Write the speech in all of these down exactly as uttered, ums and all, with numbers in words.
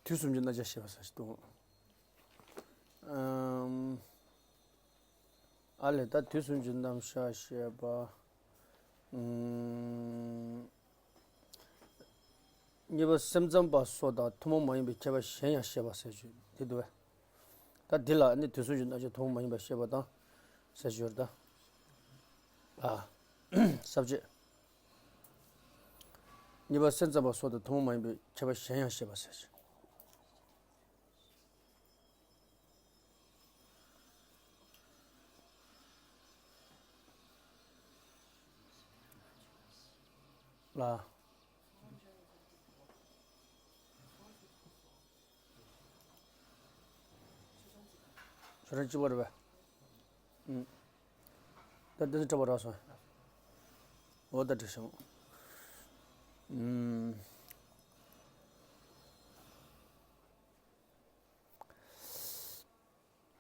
དུས་གསུམ་གྱི་རྣམ་གཞག་བཤད་པ་ཟེར་ཞིག་འདུག་ཨམ། ཨ་ལས་ད་དུས་གསུམ་གྱི་རྣམ་གཞག་བཤད་པ། ཨམ། གཉིས་པ་སེམས་ཙམ་པ་སོགས་དང་ཐུན་མོང་མ་ཡིན་པའི་ཁྱད་པར་གཞན་ཡང་བཤད་པ་ཟེར་རྒྱུ་འདི་འདུག་པས། ད་འདི་ལ་ནི་དུས་གསུམ་གྱི་རྣམ་གཞག་ཐུན་མོང་མ་ཡིན་པ་བཤད་པ་དང་ཟེར་རྒྱུ་རེད་ད། ཨ། ས་བཅད། གཉིས་པ་སེམས་ཙམ་པ་སོགས་དང་ཐུན་མོང་མ་ཡིན་པའི་ཁྱད་པར་གཞན་ཡང་བཤད་པ་ཟེར་རྒྱུ། ལ། ཁྱོད་རང་གཅིག་པ་རེད་པས། ཨུམ། ད་འདི་ཚོ་འདྲ་པོ་རག་སོང་། འོ་ད་འགྲིག་སོང་། ཨུམ།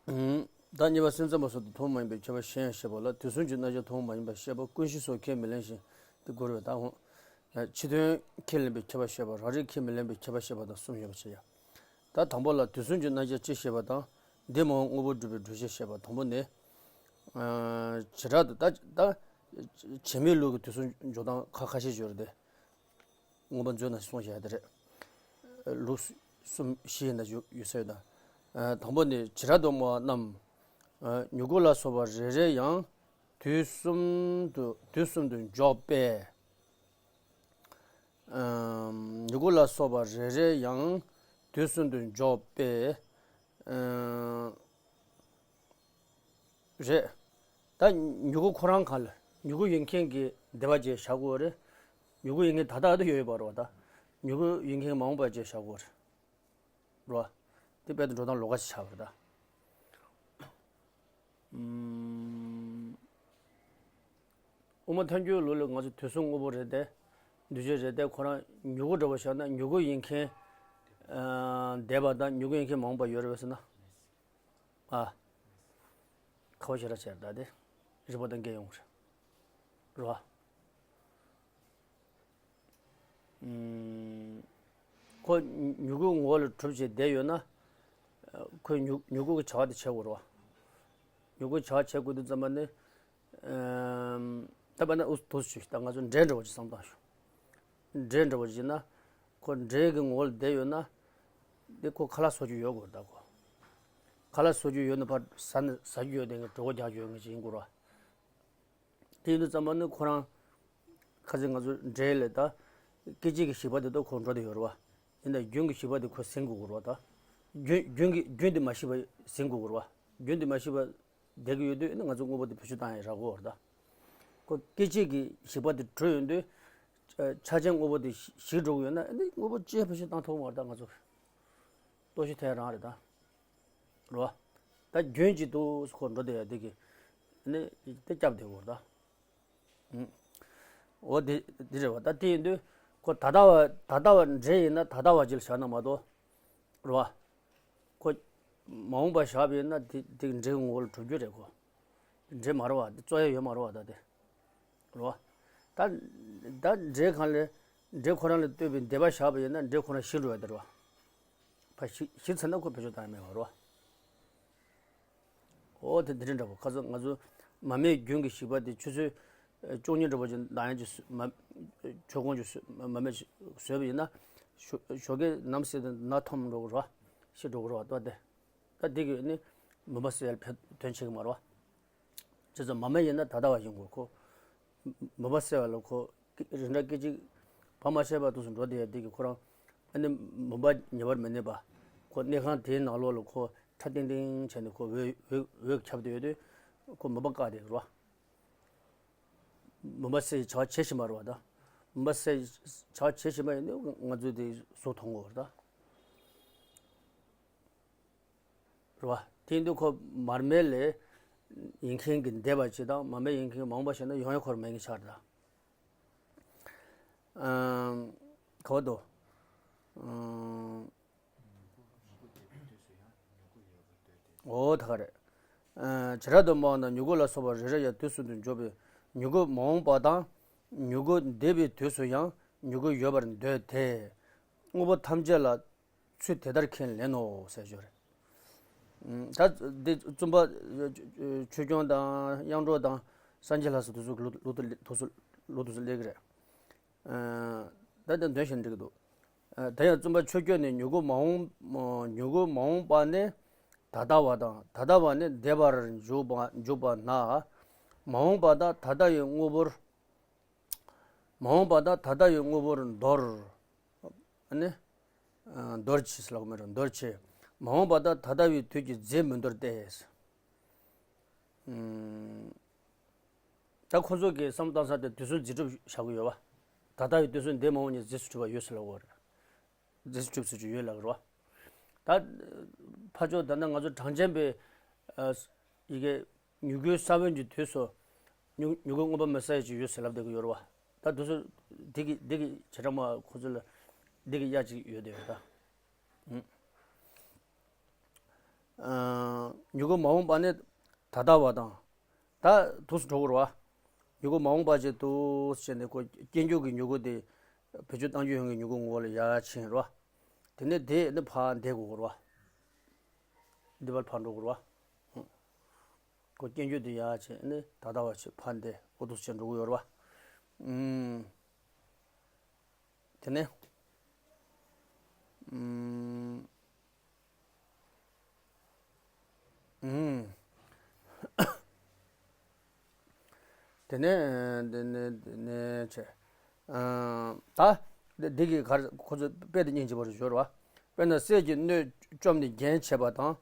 ཨུམ། ད་གཉིས་པ་སེམས་ཙམ་པ་སོགས་དང་ཐུན་མོང་མ་ཡིན་པའི་ཁྱད་པར་གཞན་ཡང་བཤད་པ་ལ་དུས་གསུམ་གྱི་རྣམ་གཞག་ཐུན་མོང་མ་ཡིན་པར་བཤད་པ་ཀུན་གཞི་སོགས་ཁས་མི་ལེན་ཞིང་དེ་གོ་རེད་པས། ད་འོང་། ཕྱི་དོན་ཁས་ལེན་པའི་ཁྱད་པར་བཤད་པ། རང་རིག་ཁས་མི་ལེན་པའི་ཁྱད་པར་བཤད་པ་དང་གསུམ་ཡོད་པ་བྱས་ཡ། ད་དང་པོ་ལ་དུས་གསུམ་གྱི་རྣམ་གཞག་སྤྱི་བཤད་པ་དང་། འདི་མ་འོངས་དངོས་པོར་སྒྲུབ་པའི་སྒྲུབ་བྱེད་བཤད་པ། དང་པོ་ནི། ཨ། བྱེ་བྲག་ཏུ་ད་ད། བྱེད་མེད་ལུགས་ཀྱི་དུས་གསུམ་འཇོག་སྟངས་ཁ་ཁ་ཤས་ཡོད་རེད་དེ། མངོན་པ་མཛོད་ནང་གསུངས་བཞག་དེ་རེད། ལུགས་གསུམ་བཞི་ཡིན་ན་ཡོད་ཡོད་ས་ཡོད་ན། ཨ། དང་པོ་ནི་བྱེ་བྲག་ཏུ་སྨྲ་བ་རྣམས། ཨ། མྱུ་གུ་ལ་སོགས་པ་རེ་རེ་ཡང་དུས་གསུམ་དུ་དུས་གསུམ་དུ་འཇོག་པས། ཨམ། མྱུ་གུ་ལ་སོགས་པ་རེ་རེ་ཡང་དུས་གསུམ་དུ་འཇོག་པས། ཨམ། རེད། ད་མྱུ་གུ་ཁོ་རང་གང་ལ་མྱུ་གུ་ཡིན་མཁན་གྱི་འདས་པ་བཅས་བཞག་དགོས་རེད། མྱུ་གུ་ཡིན་མཁན་ད་ལྟ་ད་ཡོད་ཡོད་པ་རེད་པ། ད་མྱུ་གུ་ཡིན་མཁན་མ་འོངས་པ་བཅས་བཞག་དགོས་རེད། རོ། དེ་དཔེ་དེ་འགྲོ་སྟངས་ལོགས་ཀ་ཞིག་ཆགས་པ་རེད་ད། ཨུམ། དབུ་མ་ཐལ་འགྱུར་ལུགས་ལ་ང་ཚོ་དུས་གསུམ་དངོས་པོ་རེད་དེ། འདུས་བྱས་རེད་དེ་ཁོ་རང་མྱུ་གུ་འདྲ་བོ་བཞག་ན་མྱུ་གུ་ཡིན་མཁན། ཨ། འདས་པ་དང་མྱུ་གུ་ཡིན་མཁན་མ་འོངས་པ་ཡོད་རེད་པས་ཟེར་ན། ཨ། ཁ་བ་ཞེ་དྲག་བྱས་རེད་ད་དེ། རིག་པ་དང་འགལ་ཡོང་གི་རེད། རོ། ཨུམ། ཁོ་མྱུ་གུའི་ངོ་བོ་ལ་གྲུབ་བྱས་བསྡད་ཡོད་ན། ཁོས་མྱུ་མྱུ་གུ་གི་བྱ་བ་དེ་བྱེད་དགོས་རེད་པ། མྱུ་གུའི་བྱ་བ་བྱེད་དགོས་དུས་ཙམ་པ་ནི། ཨུམ། ད་དཔེར་ན་འུ་དུ་ཞུ་ད་ང་ཚོ་འབྲས་འདྲ་བོ་ཅིག་བསམ་བློ་བཏང་ཞུ། འབྲས་འདྲ་བོ་ཅིག་ཡིན་ན། ཁོ་འབྲས་ཀྱི་ངོ་བོ་ལ་བསྡད་ཡོད་ན། འདི་ཁོ་ཁ་ལག་བཟོ་རྒྱུ་ཡོད་དགོས་རེད་ད་ཁོ། ཁ་ལག་བཟོ་རྒྱུ་ཡོད་ན་ཕར་ཟ་ན་ཟ་རྒྱུ་ཡོད་དེ་ངས་གྲོད་ཁོག་རྒྱག་རྒྱུ་ཡོད་ངེས་ཅིག་ཡིན་དགོས་རེད་པ། དེ་ཡིན་དུས་ཙམ་པ་ནི་ཁོ་རང་། ཁ་སང་ང་ཚོ་འབྲས་ལ་ད། སྐད་ཅིག་གི་ཞིག་པ་དེ་ད་ཁོ་འགྲོ་བསྡད་ཡོད་རེད་པ། ཡིན་ན་རྒྱུན་གྱི་ཞིག་པ་དེ་ཁོ་ཟིན་དགོས་ཀྱི་རེད་པ་ད། རྒྱུན་རྒྱུན་གྱི་རྒྱུན་དེ་མ་ཞིག་པ་ཟིན་དགོས་ཀྱི་རེད་པ། རྒྱུན་དེ་མ་ཞིག་པ་བསྡད་ཀྱི་ཡོད་དུས་ཡིན་ན་ང་ཚོ་དངོས་པོ་དེ་བེད་སྤྱོད་བཏང་ཡ་རག་གི་ཡོད་རེད་ད། ཁོ་སྐད་ཅིག་གི་ཞིག་པ་དེ་གྲོལ་ཡོང་དུས། ཆ་ཆ་ཅན་དངོས་པོ་དེ་ཞིག་འགྲོ་གི་ཡོད་ན་ཡིན་ན་དངོས་པོ་ཅི་ཡང་བེད་སྤྱོད་བཏང་ཐུབ་ཀྱི་མ་རེད་ད་ང་ཚོ། ལྟོ་ཤི་ཐལ་རང་རེད་ད། རོ། ད་རྒྱུན་གྱི་དུས་སུ་ཁོ་འགྲོ་བསྡད་ཡ་དེ་གི། ནི་དེ་སྐྱབས་བསྡད་དགོས་ད། ཨུམ། འོ་དེ་དེ་རེད་པ། ད་དེ་ཡིན་དུས་ཁོ་ད་ལྟ་བ་ད་ལྟ་བ་འབྲས་ཡིན་ན་ད་ལྟ་བ་ཅིག་ལ་བཞག་ན་མ་གཏོགས། རོ། ཁོ་མ་འོངས་པ་བཞག་པ་ཡིན་ན་དེ་དེ་འབྲས་ངོ་བོ་ལ་གྲུབ་རྒྱུ་རེད་ཁོ། འབྲས་མ་རེད་པ། དེ་རྩོད་ཡ་ཡོད་མ་རེད་པ་ད་དེ། རོ། ད་ད་འབྲས་གང་ལས་འབྲས་ཁོ་རང་ལ་ལྟོས་པའི་འདས་པ་བཞག་པ་ཡིན་ན་འབྲས་ཁོ་རང་ཞིག་འགྲོ་ཡ་དེ་རེད་པ། ཕ་ཞིག་ཞིག་ཚར་ན་ཁོ་བེད་སྤྱོད་བཏང་ཡ་མེད་པ་རོ། འོ་དེ་དེ་འདྲ་འདྲ་པོ་ཁ་སང་ང་ཚོ་མ་སྨད་རྒྱུན་གྱི་ཞིག་པ་དེ་ཆུ་ཚོད་བཅུ་གཉིས་འདྲ་པོ་ཅིག་ལྡང་ཡ་ཅིག་མ་ཆོས་གོང་ཅིག་མ་སྨད་བཟོས་པ་ཡིན་ན་ཞོ་ཞོགས་ཀས་ནམ་ཟེར་དུས་ན་ཐོམ་འགྲོ་གི་རེད་པ། ཤི་འགྲོ་གི་རེད་པ་ལྟོས་ཏེ། ད་འདི་གི་ནི་མུན་པ་སེལ་བའི་དོན་བྱེད་ཀྱི་མ་རེད་པ། བྱས་ཙང་མ་སྨད་ཡིན་ན་ད་ལྟ་བ་ཡིན་དགོས་ཁོ། མུན་པ་སེལ་བ་ལ་ཁོ། རིགས་འདྲ་སྐད་ཅིག་བར་མ་ཆད་པ་དུས་སུ་འགྲོ་བསྡད་ཡ་འདི་གི་ཁོ་རང་། ཨ་ནི་མུན་པ་ཉེ་བར་མི་གནས་པ། ཁོ་གནས་ཁང་དེའི་ནང་ལོགས་ལ་ཁོ་ཁྲ་ཏིང་ཏིང་བྱས་ནས་ཁོ་འོད་འོད་འོད་ཁྱབ་བསྡད་ཡོད་དུས། ཁོ་མུན་པ་བཀག་བསྡད་ཀྱི་རེད་པ། མུན་པ་སེལ་བྱ་བ་བྱེད་བཞིན་པ་རེད་པ་ད། མུན་པ་སེལ་བྱ་བ་བྱེད་བཞིན་པ་ཡིན་དུས་ང་ཚོས་དེ་གཟུགས་མཐོང་གི་ཡོད་རེད་ད། རེད་པ། དེ་ཡིན་དུས་ཁོ་མར་མེ་ལས་ཡིན་མཁན་གྱི་འདས་པ་ཅིག་དང་མར་མེ་ཡིན་མཁན་གྱི་མ་འོངས་པ་བཤད་ན་ཡོང་ཡ་ཁོ་རང་མེད་མཁན་ཆགས་རེད་ད། ཨམ། ག་བ་དོ། ཨམ། འོ་ད་ག་རེད། ཨ། བྱེ་བྲག་ཏུ་སྨྲ་བ་ན་མྱུ་གུ་ལ་སོགས་པ་རེ་རེ་ཡང་དུས་གསུམ་དུ་འཇོག་པས་མྱུ་གུ་མ་འོངས་པ་དང་། མྱུ་གུ་འདས་པའི་དུས་སུ་ཡང་མྱུ་གུ་ཡོད་པར་འདོད་དེ། དངོས་པོ་ཐམས་ཅད་ལ། ཚུལ་དེ་ལྟར་ཁས་ལེན་ནོ་ཟེར་ཞོར་རེད། ད་འདི་བཙུན་པ་ཆོས་སྐྱོང་དང་དབྱངས་སྒྲོགས་དང་སངས་རྒྱས་ལྷ་སོགས་དེ་ཚོ་ལོ་ལོ་དེ་ཚོ་ལོ་དེ་ཚོ་སླེབས་ཀྱི་རེད། ད་ལྟ་འདོན་ཞིག་འགྲིག་གི་འདུག་ད་ཡང་བཙུན་པ་ཆོས་སྐྱོང་ནི་མྱུ་གུ་མ་འོངས་མྱུ་གུ་མ་འོངས་པ་ནི་ད་ལྟ་བ་དང་ད་ལྟ་བ་ནི་འདས་པར་འཇུག་པ་འཇུག་པ་ན། མ་འོངས་པ་དང་ད་ལྟ་ཡི་དངོས་པོར། མ་འོངས་པ་དང་ད་ལྟ་ཡི་དངོས་པོར་འདོར། ནི། འདོར་ཆེ་ཟེར་ལབ་མི་རུང་འདོར་ཆེ། མ་འོངས་པ་དང་ད་ལྟ་བའི་དུས་ཀྱི་རྫས་མི་འདོར་ཏེ། ད་ཁོ་ཚོ་གི་བསམ་བློ་བཏང་ས་དེ་དུས་གསུམ་རྫས་གྲུབ་བཞག་གི་ཡོད་པ། ད་ལྟ་བའི་དུས་གསུམ་འདས་མ་འོངས་ཀྱི་རྫས་སུ་གྲུབ་པ་ཡོད་ཟེར་ལབ་ཡོད་རེད། རྫས་སུ་གྲུབ་ཟེར་གྱི་ཡོད་ལབ་རོ། ད་ཕ་ཆོས་ད་ལྟ་ང་ཚོ་གྲངས་ཅན་པའི་ཡི་གེ་མྱུ་གུའི་ས་བོན་གྱི་དུས་སུ་མྱུ་མྱུ་གུ་མངོན་པ་མེད་ས་ཡི་ཅིག་ཡོད་ཟེར་ལབ་བསྡད་ཀྱི་ཡོད་རེད་བ། ད་དུས་སུ་འདི་གི་འདི་གི་བྱེ་བྲག་མ་ཁོ་ཚོ་ལ་འདི་གི་གཡའ་ཅིག་ཡོད་བསྡད་ཡོད་ད། མྱུ་གུ་མ་འོངས་པ་ནི་ད་ལྟ་བ་དང་། ད་དུས་སུ་འགྲོ་གི་རེད་བ། མྱུ་གུ་མ་འོངས་པ་ཅིག་འདུག་ཟེར་ནས་ཁོ་སྐྱེ་འགྱུར་གྱི་མྱུ་གུ་དེ་བེད་སྤྱོད་བཏང་རྒྱུ་ཡོང་གི་མྱུ་གུ་ངོ་བོ་ལ་ཡར་ཕྱིན་རེད་བ། དེ་ནས་དེ་ནི་ཕར་འདས་དགོས་རེད་བ། འདི་བར་ཕར་འགྲོ་དགོས་རེད་བ། ཁོ་སྐྱེ་འགྱུར་དེ་ཡར་ཕྱིན་ནི་ད་ལྟ་བ་ཕྱིན་ཕར་འདས་འོ་འདུག་ཟེར་འགྲོ་གི་ཡོད་རེད་བ། དེ་ནས། དེ་ནས་དེ་ནས་དེ་ནས་བྱས། ད་འདི་གི་གར་ཁོ་ཚོ་དཔེ་དེ་སྙིང་རྗེ་པོ་རེད་ཞོར་བ། དཔེར་ན་གསེར་གྱི་སྣོད་བཅོམ་ནས་རྒྱན་བྱས་པ་དང་།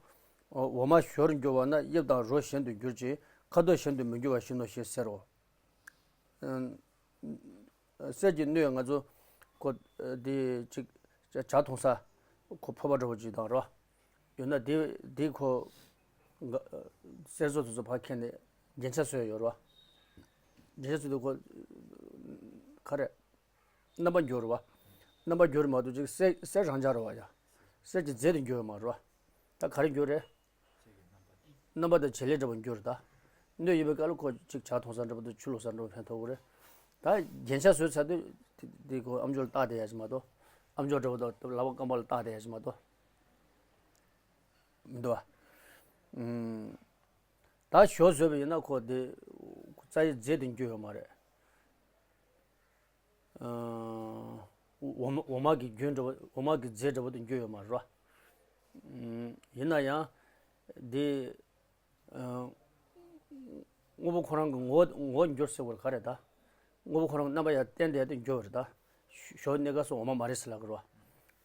འོ་མ་ཞོར་འགྱུར་བ་ན་དབྱིབས་དང་རོ་གཞན་དུ་འགྱུར་ཅིང་ཁ་དོག་གཞན་དུ་མི་འགྱུར་བ་བཞིན་ནོ་ཞེས་ཟེར་རོ། གསེར་གྱི་སྣོད་ང་ཚོ་ཁོ་འདི་ཅིག་ཇ་འཐུང་ས་ཁོ་ཕོར་པ་འདྲ་བོ་ཅིག་དང་རོ། ཡོད་ན་འདི་འདི་ཁོ་གསེར་བཟོ་དེ་ཚོ་ཕར་ཁྱེར་ནས་རྒྱན་ཆ་བཟོས་ཡོད་རོ། རྒྱན་ཆ་བཟོས་དུས་ཁོ་ག་རེ་རྣམ་པ་འགྱུར་རོ། རྣམ་པ་འགྱུར་མ་གཏོགས་ཅིག་གསེར་གསེར་རང་འཇགས་རོ་བ་ཡ། གསེར་གྱི་རྫས་དེ་འགྱུར་ཡོད་མ་རོ། ད་ག་རེ་འགྱུར་རེད། རྣམ་པ་དང་བྱེད་ལས་འདྲ་བོ་འགྱུར་ད། སྣོད་ཡོད་པའི་སྐབས་ལ་ཁོ་གཅིག་ཇ་འཐུང་ས་འདྲ་བོ་དང་ཆུ་བླུགས་ས་འདྲ་བོ་ཕན་ཐོགས་ཀྱི་རེད། ད་རྒྱན་ཆ་བཟོས་ཚར་དུས་དེ་དེ་ཁོ་ཨམ་ཅོག་ལ་བཏགས་བསྡད་ཡ་ཞིག་མ་གཏོགས། ཨམ་ཅོག་འདྲ་བོ་དང་ལག་པ་རྐང་པ་ལ་བཏགས་བསྡད་ཡ་ཞིག་མ་གཏོགས། མི་འདུག་བ། ཨུམ། ད་ཞོ་བཟོས་པ་ཡིན་ན་ཁོ་དེ་རྩ་ཡི་རྫས་དེ་འགྱུར་ཡོད་མ་རེད། འོ་མ་འོ་མ་གི་རྒྱུན་འདྲ་བོ་འོ་མ་གི་རྫས་འདྲ་བོ་དེ་འགྱུར་ཡོད་མ་རེད་བ། ཡིན་ན་ཡང་། འདི། དངོས་པོ་ཁོ་རང་གི་ངོ་བོ་ངོ་བོ་འགྱུར་ཟེར་བ་ག་རེ་ད། དངོས་པོ་ཁོ་རང་གི་རྣམ་པ་ཡར་བསྟན་དེ་དེ་འགྱུར་བ་རེད་ད། ཞོ་གནས་སྐབས་སུ་འོ་མ་མ་རེད་ཟེར་ལབ་ཀྱི་རེད་བ།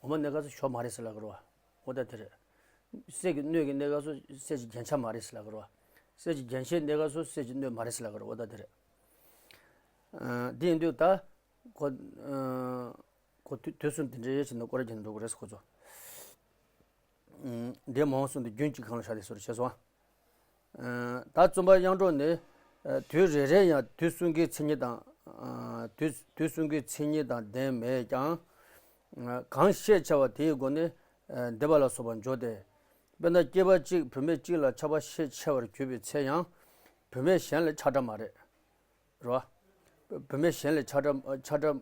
འོ་མ་གནས་སྐབས་སུ་ཞོ་མ་རེད་ཟེར་ལབ་ཀྱི་རེད་བ། འོ་ད་དེ་རེད། གསེར་གྱི་སྣོད་ཀྱི་གནས་སྐབས་སུ་གསེར་གྱི་རྒྱན་ཆ་མ་རེད་ཟེར་ལབ་ཀྱི་རེད་བ། གསེར་གྱི་རྒྱན་ཆའི་གནས་སྐབས་སུ་གསེར་གྱི་སྣོད་མ་རེད་ཟེར་ལབ་ཀྱི་རེད་བ། འོ་ད་དེ་རེད། འདི་ཡིན་དུས་ད། ཁོ། ཁོ་དུས་དུས་གསུམ་དེ་འདྲའི་ཡོད་ཕྱིར་ན་སྐོར་ར་རྒྱན་འགྲོ་དགོས་རེད་ཁོ་ཚོ། འདས་མ་འོངས་གསུམ་དུ་རྒྱུན་གཅིག་གང་ལ་བཞག་དེ་སོར་བྱས་སོང་ཨ། ད་བཙུན་པ་དབྱངས་སྒྲོགས་ནི། དུས་རེ་རེ་ཡང་དུས་གསུམ་གྱི་མཚན་ཉིད་དང་། དུས་དུས་གསུམ་གྱི་མཚན་ཉིད་དང་ལྡན་མེད་ཀྱང་། གང་ཤས་ཆེ་བ་དེའི་སྒོ་ནས། འདས་པ་ལ་སོགས་པ་འཇོག་སྟེ། དཔེར་ན་སྐྱེས་པ་གཅིག་བུད་མེད་གཅིག་ལ་ཆགས་པ་ཤས་ཆེ་བར་གྱུར་པའི་ཚེ་ཡང་། བུད་མེད་གཞན་ལས་ཆགས་བྲལ་མ་རེད། རོ། བུད་མེད་གཞན་ལས་ཆགས་བྲལ་ཆགས་བྲལ་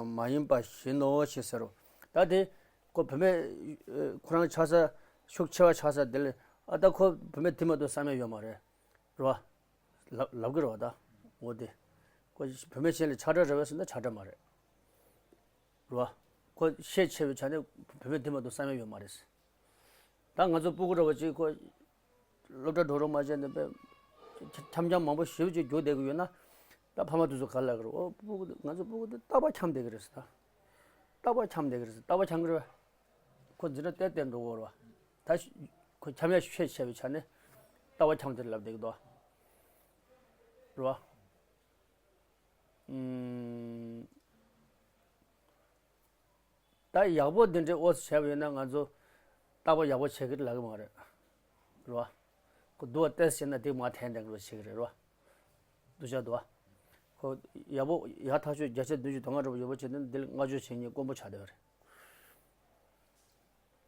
མ་ཡིན་པ་བཞིན་ནོ་ཞེས་ཟེར་རོ། ད་དེ་ཁོ་བུད་མེད་ཁོ་རང་ཆགས་ས་ཤུགས་ཆེ་བ་ཆགས་ས་དེ་ལས་ཨ་ད་ཁོ་བུད་མེད་དེ་མ་གཏོགས་བསམ་ཡས་ཡོད་མ་རེད། རོ། ལབ་ལབ་ཀྱི་རོ་ད། འོ་དེ། ཁོ་བུད་མེད་གཞན་ལས་ཆགས་བྲལ་རེད་བས་ཟེར་ན་ཆགས་བྲལ་མ་རེད། རོ། ཁོ་ཤས་ཆེ་བའི་ཆ་ནས་བུད་མེད་དེ་མ་གཏོགས་བསམ་ཡས་ཡོད་མ་རེད། ད་ང་ཚོ་སྤུ་གུ་འདྲ་བ་ཅིག་ཁོ། སློབ་གྲྭ་འགྲོ་རོགས་མ་བྱས་ནས་པས། འཁྱམ་འཁྱམ་མང་པོ་ཞེ་པོ་ཅིག་རྒྱུགས་བསྡད་ཀྱི་ཡོད་ན། ད་ཕ་མ་དེ་ཚོ་ག་ལ་གི་རེད་ཨོ་སྤུ་གུ་ང་ཚོ་སྤུ་གུ་དེ་རྟག་པར་འཁྱམ་བསྡད་ཀྱི་རེད་ཟེར་ད། རྟག་པར་འཁྱམ་བསྡད་ཀྱི་རེད་ཟེར་རྟག་པར་འཁྱམ་གྱི་རེད་པས། ཁོ་འཛིན་གྲྭ་གཏན་གཏན་འགྲོ་གི་རེད་པ། ད་ཤ་ཁོ་འཁྱམ་ཡ་ཤས་ཆེ་བའི་ཆ་ནས་རྟག་པར་འཁྱམ་དེ་ལབ་བསྡད་ཀྱི་འདུག་རེད་པ། ཨུམ། ད་ཡག་པོ་འདི་འདྲའི་ཨོ་ཙི་བྱས་པ་ཡིན་ན་ང་ཚོ་རྟག་པར་ཡག་པོ་བྱེད་ཀྱི་ལབ་ཀྱི་མ་རེད། རེད་པ། ཁོ་སྡུག་པ་ཏོག་ཙམ་བྱས་ན་དེ་མར་འཐེན་འགྲོ་བྱེད་ཀྱི་རེད་རེད་པ། སྡུག་ཅག་འདུག་པ། ཁོ་ཡག་པོ་ཡག་ཐག་ཆོད་བརྒྱ་ཆ་བདུན་ཅུ་དོན་ལྔ་འདྲ་པོ་ཡོད་པ་བྱས་ན་འདི་ལ་བསྔགས་བརྗོད་བྱེད་མཁན་དཀོན་པོ་ཆགས་བསྡད་པ་རེད།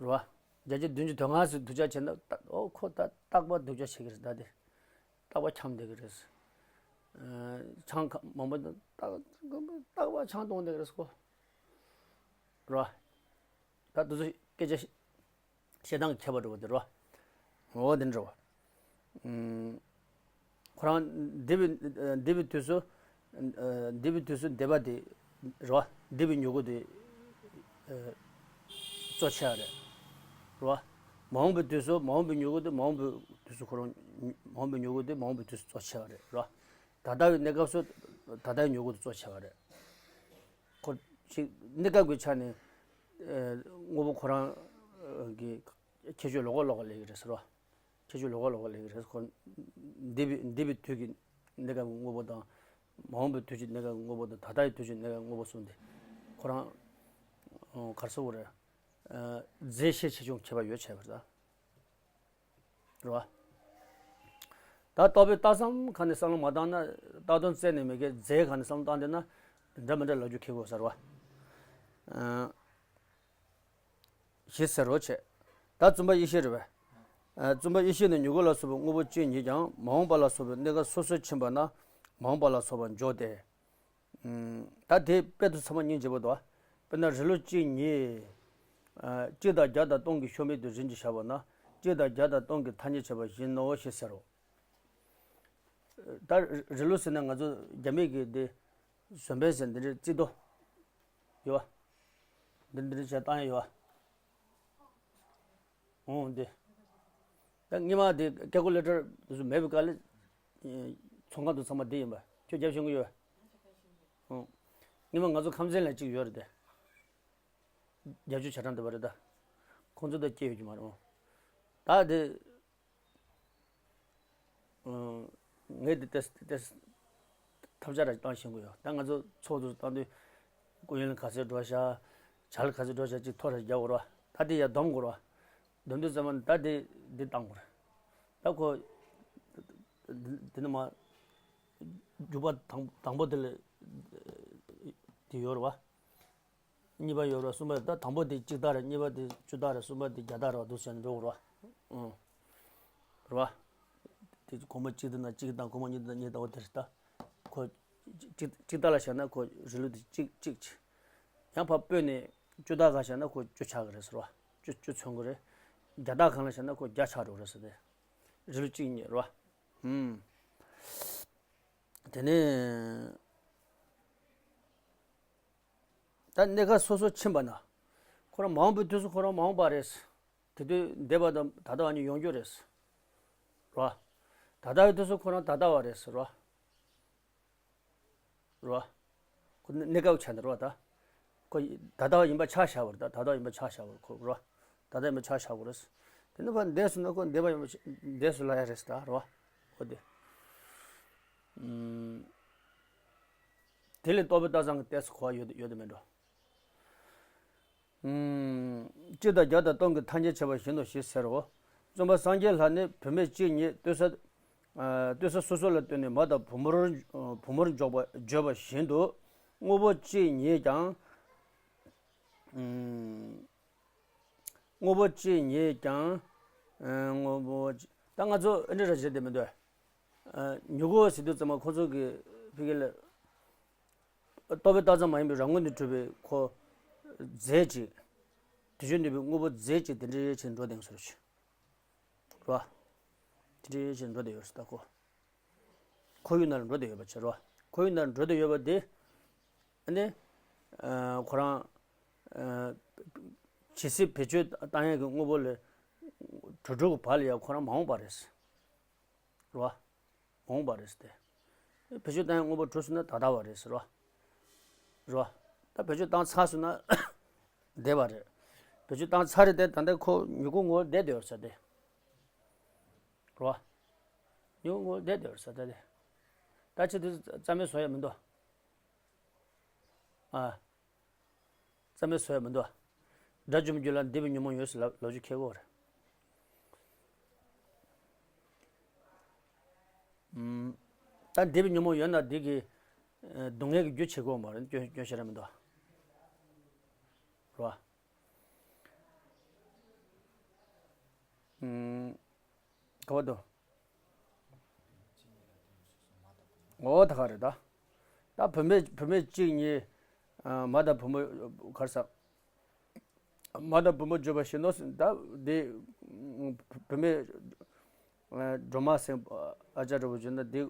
རེད་པ། བརྒྱ་ཆ་བདུན་ཅུ་དོན་ལྔ་ཙམ་སྡུག་ཅག་བྱས་ན་ད་ཨོ་ཁོ་ད་རྟག་པར་སྡུག་ཅག་བྱེད་ཀྱི་རེད་ད་དེ། རྟག་པར་འཁྱམ་བསྡད་ཀྱི་རེད། ཨ་ཆང་ཁ་མང་པོ་རྟག་རྟག་པར་ཆང་འཐུང་བསྡད་ཀྱི་རེད་ཁོ། རེད་པ། ད་དེ་ཚོ་སྐད་ཆ་ བཤད་སྟངས་ཀྱི་ཁྱད་པར་འདྲ་བོ་དེ་རེད་བ། འོ་དེ་འདྲ་བ། ཁོ་རང་འདས་པའི་འདས་པའི་དུས་སུ་འདས་པའི་དུས་སུ་འདས་པ་དེ་རེད་བ། འདས་པའི་མྱུ་གུ་དེ་གཙོ་ཆེ་བ་རེད། རེད་བ། མ་འོངས་པའི་དུས་སུ་མ་འོངས་པའི་མྱུ་གུ་དེ་མ་འོངས་པའི་དུས་སུ་ཁོ་རང་མ་འོངས་པའི་མྱུ་གུ་དེ་མ་འོངས་པའི་དུས་སུ་གཙོ་ཆེ་བ་རེད། རེད་བ། ད་ལྟ་བའི་གནས་སྐབས་སུ་ད་ལྟའི་མྱུ་གུ་དེ་གཙོ་ཆེ་བ་རེད། ཁོ་ཅིག་གནས་སྐབས་ཀྱི་ཆ་ནས་དངོས་པོ་ཁོ་རང་གི་ཁྱད་ཆོས་ལོགས་ཀ་ལོགས་ཀ་སླེབས་ཀྱི་རེད་ཟེར་བ། ཁྱད་ཆོས་ལོགས་ཀ་ལོགས་ཀ་སླེབས་ཀྱི་རེད། ཁོ་འདས་པའི་འདས་པའི་དུས་ཀྱི་གནས་སྐབས་ཀྱི་དངོས་པོ་དང་། མ་འོངས་པའི་དུས་ཀྱི་གནས་སྐབས་ཀྱི་དངོས་པོ་དང་ད་ལྟ་ཡི་དུས་ཀྱི་གནས་སྐབས་ཀྱི་དངོས་པོ་གསུམ་དེ་ཁོ་རང་ག་རེ་ཟེར་དགོས་རེད། རྫས་ཤེས་ཆེ་ཆུང་ཁྱད་པར་ཡོད་བྱས་པ་རེད། རེད་བ། ད་རྟོག་པས་རྟགས་ཙམ་གང་ནས་བསམ་བློ་མ་བཏང་ན་རྟགས་དོན་རྩད་ནས་མེད་ཀྱི་རྫས་གང་ནས་བསམ་བློ་བཏང་བསྡད་ན་འདྲ་མི་འདྲ་ལབ་རྒྱུ་ཁེལ་དགོས་ཟེར་བ། ཞེས་ཟེར་རོ་བྱས། ད་བཙུན་པ་ཡེ་ཤེས་རེད་བས། བཙུན་པ་ཡེ་ཤེས་ནི་མྱུ་གུ་ལ་སོགས་པའི་དངོས་པོ་གཅིག་ཉིད་ཀྱང་མ་འོངས་པ་ལ་སོགས་པའི་གནས་སྐབས་སོ་སོར་ཕྱིན་པ་ན་མ་འོངས་པ་ལ་སོགས་པར་འཇོག་སྟེ། ད་དེ་དཔེ་དེ་ཚང་མ་སྙིང་རྗེ་པོ་འདུག་དཔེར་ན་རི་ལུ་གཅིག་ཉིད། གཅིག་དང་བརྒྱ་དང་སྟོང་གི་ཤོ་མིག་ཏུ་རིམ་གྱིས་བཞག་པ་ན་གཅིག་དང་བརྒྱ་དང་སྟོང་གི་ཐ་སྙད་བྱས་པ་བཞིན་ནོ་ཞེས་ཟེར་རོ། ད་རི་ལུ་ཟེར་ན་ང་ཚོ་རྒྱ་མིས་ཀྱི་འདི་བཟོ་འབྲས་ཟེར་འདི་འདྲའི་རྩི་ཏོ་ཡོད་བ། འདི་འདི་འདྲའི་བྱས་བཏང་ཡ་ཡོད་བ། འོང་འདི། ད་སྔོན་མ་འདི་ཀལ་ཀུ་ལེ་ཊར་དེ་ཚོ་མེད་པའི་སྐབས་ལ་ཚོང་ཁང་དུ་ཚང་མ་འདི་ཡིན་པ་ཁྱོད་རྒྱབ་ཤེས་ཀྱི་ཡོད་བ། འོང་། སྔོན་མ་ང་ཚོ་ཁམས་ཚན་ལ་གཅིག་ཡོད་རེད་དེ། རྒྱབ་སྐྱོར་བྱ་གྲངས་འདི་པ་རེད་ད། ཁོང་ཚོ་དང་སྐྱེ་ཡོད་ཀྱི་མ་རེད་འོང་། ད་འདི། ངས་འདི་ཏེས་ཏེས་ཐབས་ཆག་ར་བཏང་ཤེས་ཀྱི་ཡོད། ད་ང་ཚོ་ཚོགས་འདུ་བཏང་དུས་སྐུ་ཡོན་ག་ཚོད་འགྲོ་ཤག་བྱ་ལ་ག་ཚོད་འགྲོ་ཤག་ཅིག་ཐོ་རེ་རྒྱག་དགོས་ར། ད་དེ་ཡ་སྡོམ་དགོས་ར། སྡོམ་དུས་ཙམ་པ་ད་དེ་འདི་བཏང་དགོས་ར། ད་ཁོ་འདི་ནི་མ་རྒྱུག་པ་དང་དང་པོ་དེ་ལ་དེ་ཡོད་ར་བ། གཉིས་པ་ཡོད་ར། གསུམ་པ་ད་དང་པོ་དེ་གཅིག་སྟེར་ར། གཉིས་པ་དེ་བཅུ་སྟེར་ར། གསུམ་པ་དེ་བརྒྱ་སྟེར་ར་འདུག་ཟེར་ནས་འགྲོ་དགོས་ར། ཨང་། རེད་བ། དེ་སྒོར་མོ་གཅིག་དང་ན་གཅིག་དང་སྒོར་མོ་གཉིས་དང་གཉིས་དང་འོ་དེ་རེད་ད། ཁོ་གཅིག་གཅིག་སྟེར་ལ་བཞག་ན་ཁོ་རི་ལུ་དེ་གཅིག་གཅིག་བྱས། ཡང་ཕར་སྤོས་ནས་བཅུ་སྟེར་ག་བཞག་ན་ཁོ་བཅུ་ཆགས་ཀྱི་རེད་ཟེར་བ། བཅུ་བཅུ་མཚོན་གྱི་རེད། བརྒྱ་སྟེར་གང་ལ་བཞག་ན་ཁོ་བརྒྱ་ཆགས་འགྲོ་གི་རེད་ཟེར་ཏེ། རི་ལུ་གཅིག་གཉིས་རེད་བ། ཨུམ། དེ་ནས། ད་གནས་སྐབས་སོ་སོར་ཕྱིན་པ་ན། ཁོ་རང་མ་འོངས་པའི་དུས་སུ་ཁོ་རང་མ་འོངས་པ་རེད། དེ་དུས་འདས་པ་དང་ད་ལྟ་བ་གཉིས་ཡོང་རྒྱུ་རེད། རེད་བ། ད་ལྟ་བའི་དུས་སུ་ཁོ་རང་ད་ལྟ་བ་རེད་ཟེར་བ། རེད་བ། ཁོ་གནས་སྐབས་ཆ་ནས་རེད་བ་ད། ཁོ་ད་ལྟ་བ་ཡིན་པ་ཆ་བཞག་པ་རེད་ད། ད་ལྟ་བ་ཡིན་པ་ཆ་བཞག་པ་རེད་ཁོ་རེད་བ། ད་ལྟ་ཡིན་པ་ཆ་བཞག་པ་རེད། དེ་ནས་ཕར་འདས་སོང་ན་ཁོ་འདས་པ་ཡིན་པ་འདས་སོང་ལབ་ཡ་རེད་ད་རེད་བ། ཨོ་དེ། ཨུམ། དེ་ལས་རྟོགས་པའི་རྟགས་ཙམ་གྱི་ཏོག་ཙམ་གོ་བ་ཡོད་ཡོད་དེ་མིན་འགྲོ། ཨུམ། གཅིག་དང་བརྒྱ་དང་སྟོང་གི་ཐ་སྙད་བྱས་པ་བཞིན་ནོ་ཞེས་ཟེར་རོ། བཙུན་པ་སངས་རྒྱས་ལྷ་ནི་བུད་མེད་གཅིག་ཉིད་ལྟོས་ས། ཨ། ལྟོས་ས་སོ་སོ་ལ་ལྟོས་ནས་མ་དང་བུ་མོར་བུ་མོར་འཇོག་པ་བརྗོད་པ་བཞིན་དུ་དངོས་པོ་གཅིག་ཉིད་ཀྱང་། ཨུམ། དངོས་པོ་གཅིག་ཉིད་ཀྱང་། ཨ། དངོས་པོ་གཅིག་ད་ང་ཚོ་ཨ་འདྲ་ར་བྱེད་དེ་མི་འདུག་ཨ། མྱུ་གུ་ཟེར་དུས་ཙམ་པ་ཁོ་ཚོ་གི་ཕ་གི་ལ། རྟོགས་པའི་རྟགས་ཙམ་མ་ཡིན་པའི་རང་ངོས་ནས་གྲུབ་པའི་ཁོ། རྫས་གཅིག་དེ་བཞིན་གྲུབ་པའི་དངོས་པོ་རྫས་གཅིག་དེ་འདྲའི་ཕྱིར་འགྲོ་དེང་སོར་ཞུ། རོ། དེ་འདྲའི་ཕྱིར་འགྲོ་དེ་ཡོད་ས་ད་ཁོ། ཁོར་ཡུག་ནང་ལ་འགྲོ་དེ་ཡོད་པ་ཕྱིར་རོ། ཁོར་ཡུག་ནང་ལ་འགྲོ་དེ་ཡོད་པ་དེ། ཨ་ནི། ཁོ་རང་། ཇི་སྲིད་བེད་སྤྱོད་བཏང་ཡག་གི་དངོས་པོ་ལས། གྲུབ་གྲུབ་ཀྱི་བར་ལ་ཡང་ཁོ་རང་མ་འོངས་པ་རེད། རོ། མ་འོངས་པ་རེད་ཟེར་ཏེ། བེད་སྤྱོད་བཏང་ཡག་དངོས་པོ་གྲུབ་སོང་ན་ད་ལྟ་བ་རེད་ཟེར་རོ། རོ། ད་བེད་སྤྱོད་བཏང་ཚར་སོང་ན་འདས་པ་རེད། བེད་སྤྱོད་བཏང་ཚར་རེད་དེ་ད་ལྟ་ཁོ་མྱུ་གུ་ངོ་བོ་བསྡད་བསྡད་ཡོད་ཟེར་ཏེ། རོ། མྱུ་གུ་ངོ་བོ་བསྡད་བསྡད་ཡོད་ཟེར་ཏེ། ད་ཆེད་དུ་རྩ་མེད་བཟོ་ཡག་མི་འདུག་ཨ། རྩ་མེད་བཟོ་ཡག་མི་འདུག་དགྲ་བཅོམ་རྒྱུ་ལ་འདས་པའི་ཉོན་མོངས་ཡོད་ཟེར་ལབ་ལོ་རྒྱུས་ཁེལ་གོ་རེད། ཨུམ། ད་འདས་པའི་ཉོན་མོངས་ཡོད་ན་འདི་གི། ཨ། སྡུག་བསྔལ་གྱི་རྒྱུ་བྱེད་དགོས་མ་རེད། སྐྱོན་སྐྱོན་ཤ་ར་མི་འདུག་རོ། ཨུམ། ག་བ་དོ། འོ་ད་ག་རེད་ད། ད་བུད་མེད་བུད་མེད་གཅིག་གཉིས། ཨ། མ་དང་བུ་མོ་གར་ས། མ་དང་བུ་མོ་བརྗོད་པ་བཞིན་ནོ། ད་དེ་བུད་མེད་སྒྲོལ་མ་སེང་ཨ་ཅག་འདྲ་བོ་བརྗོད་ན་དེ་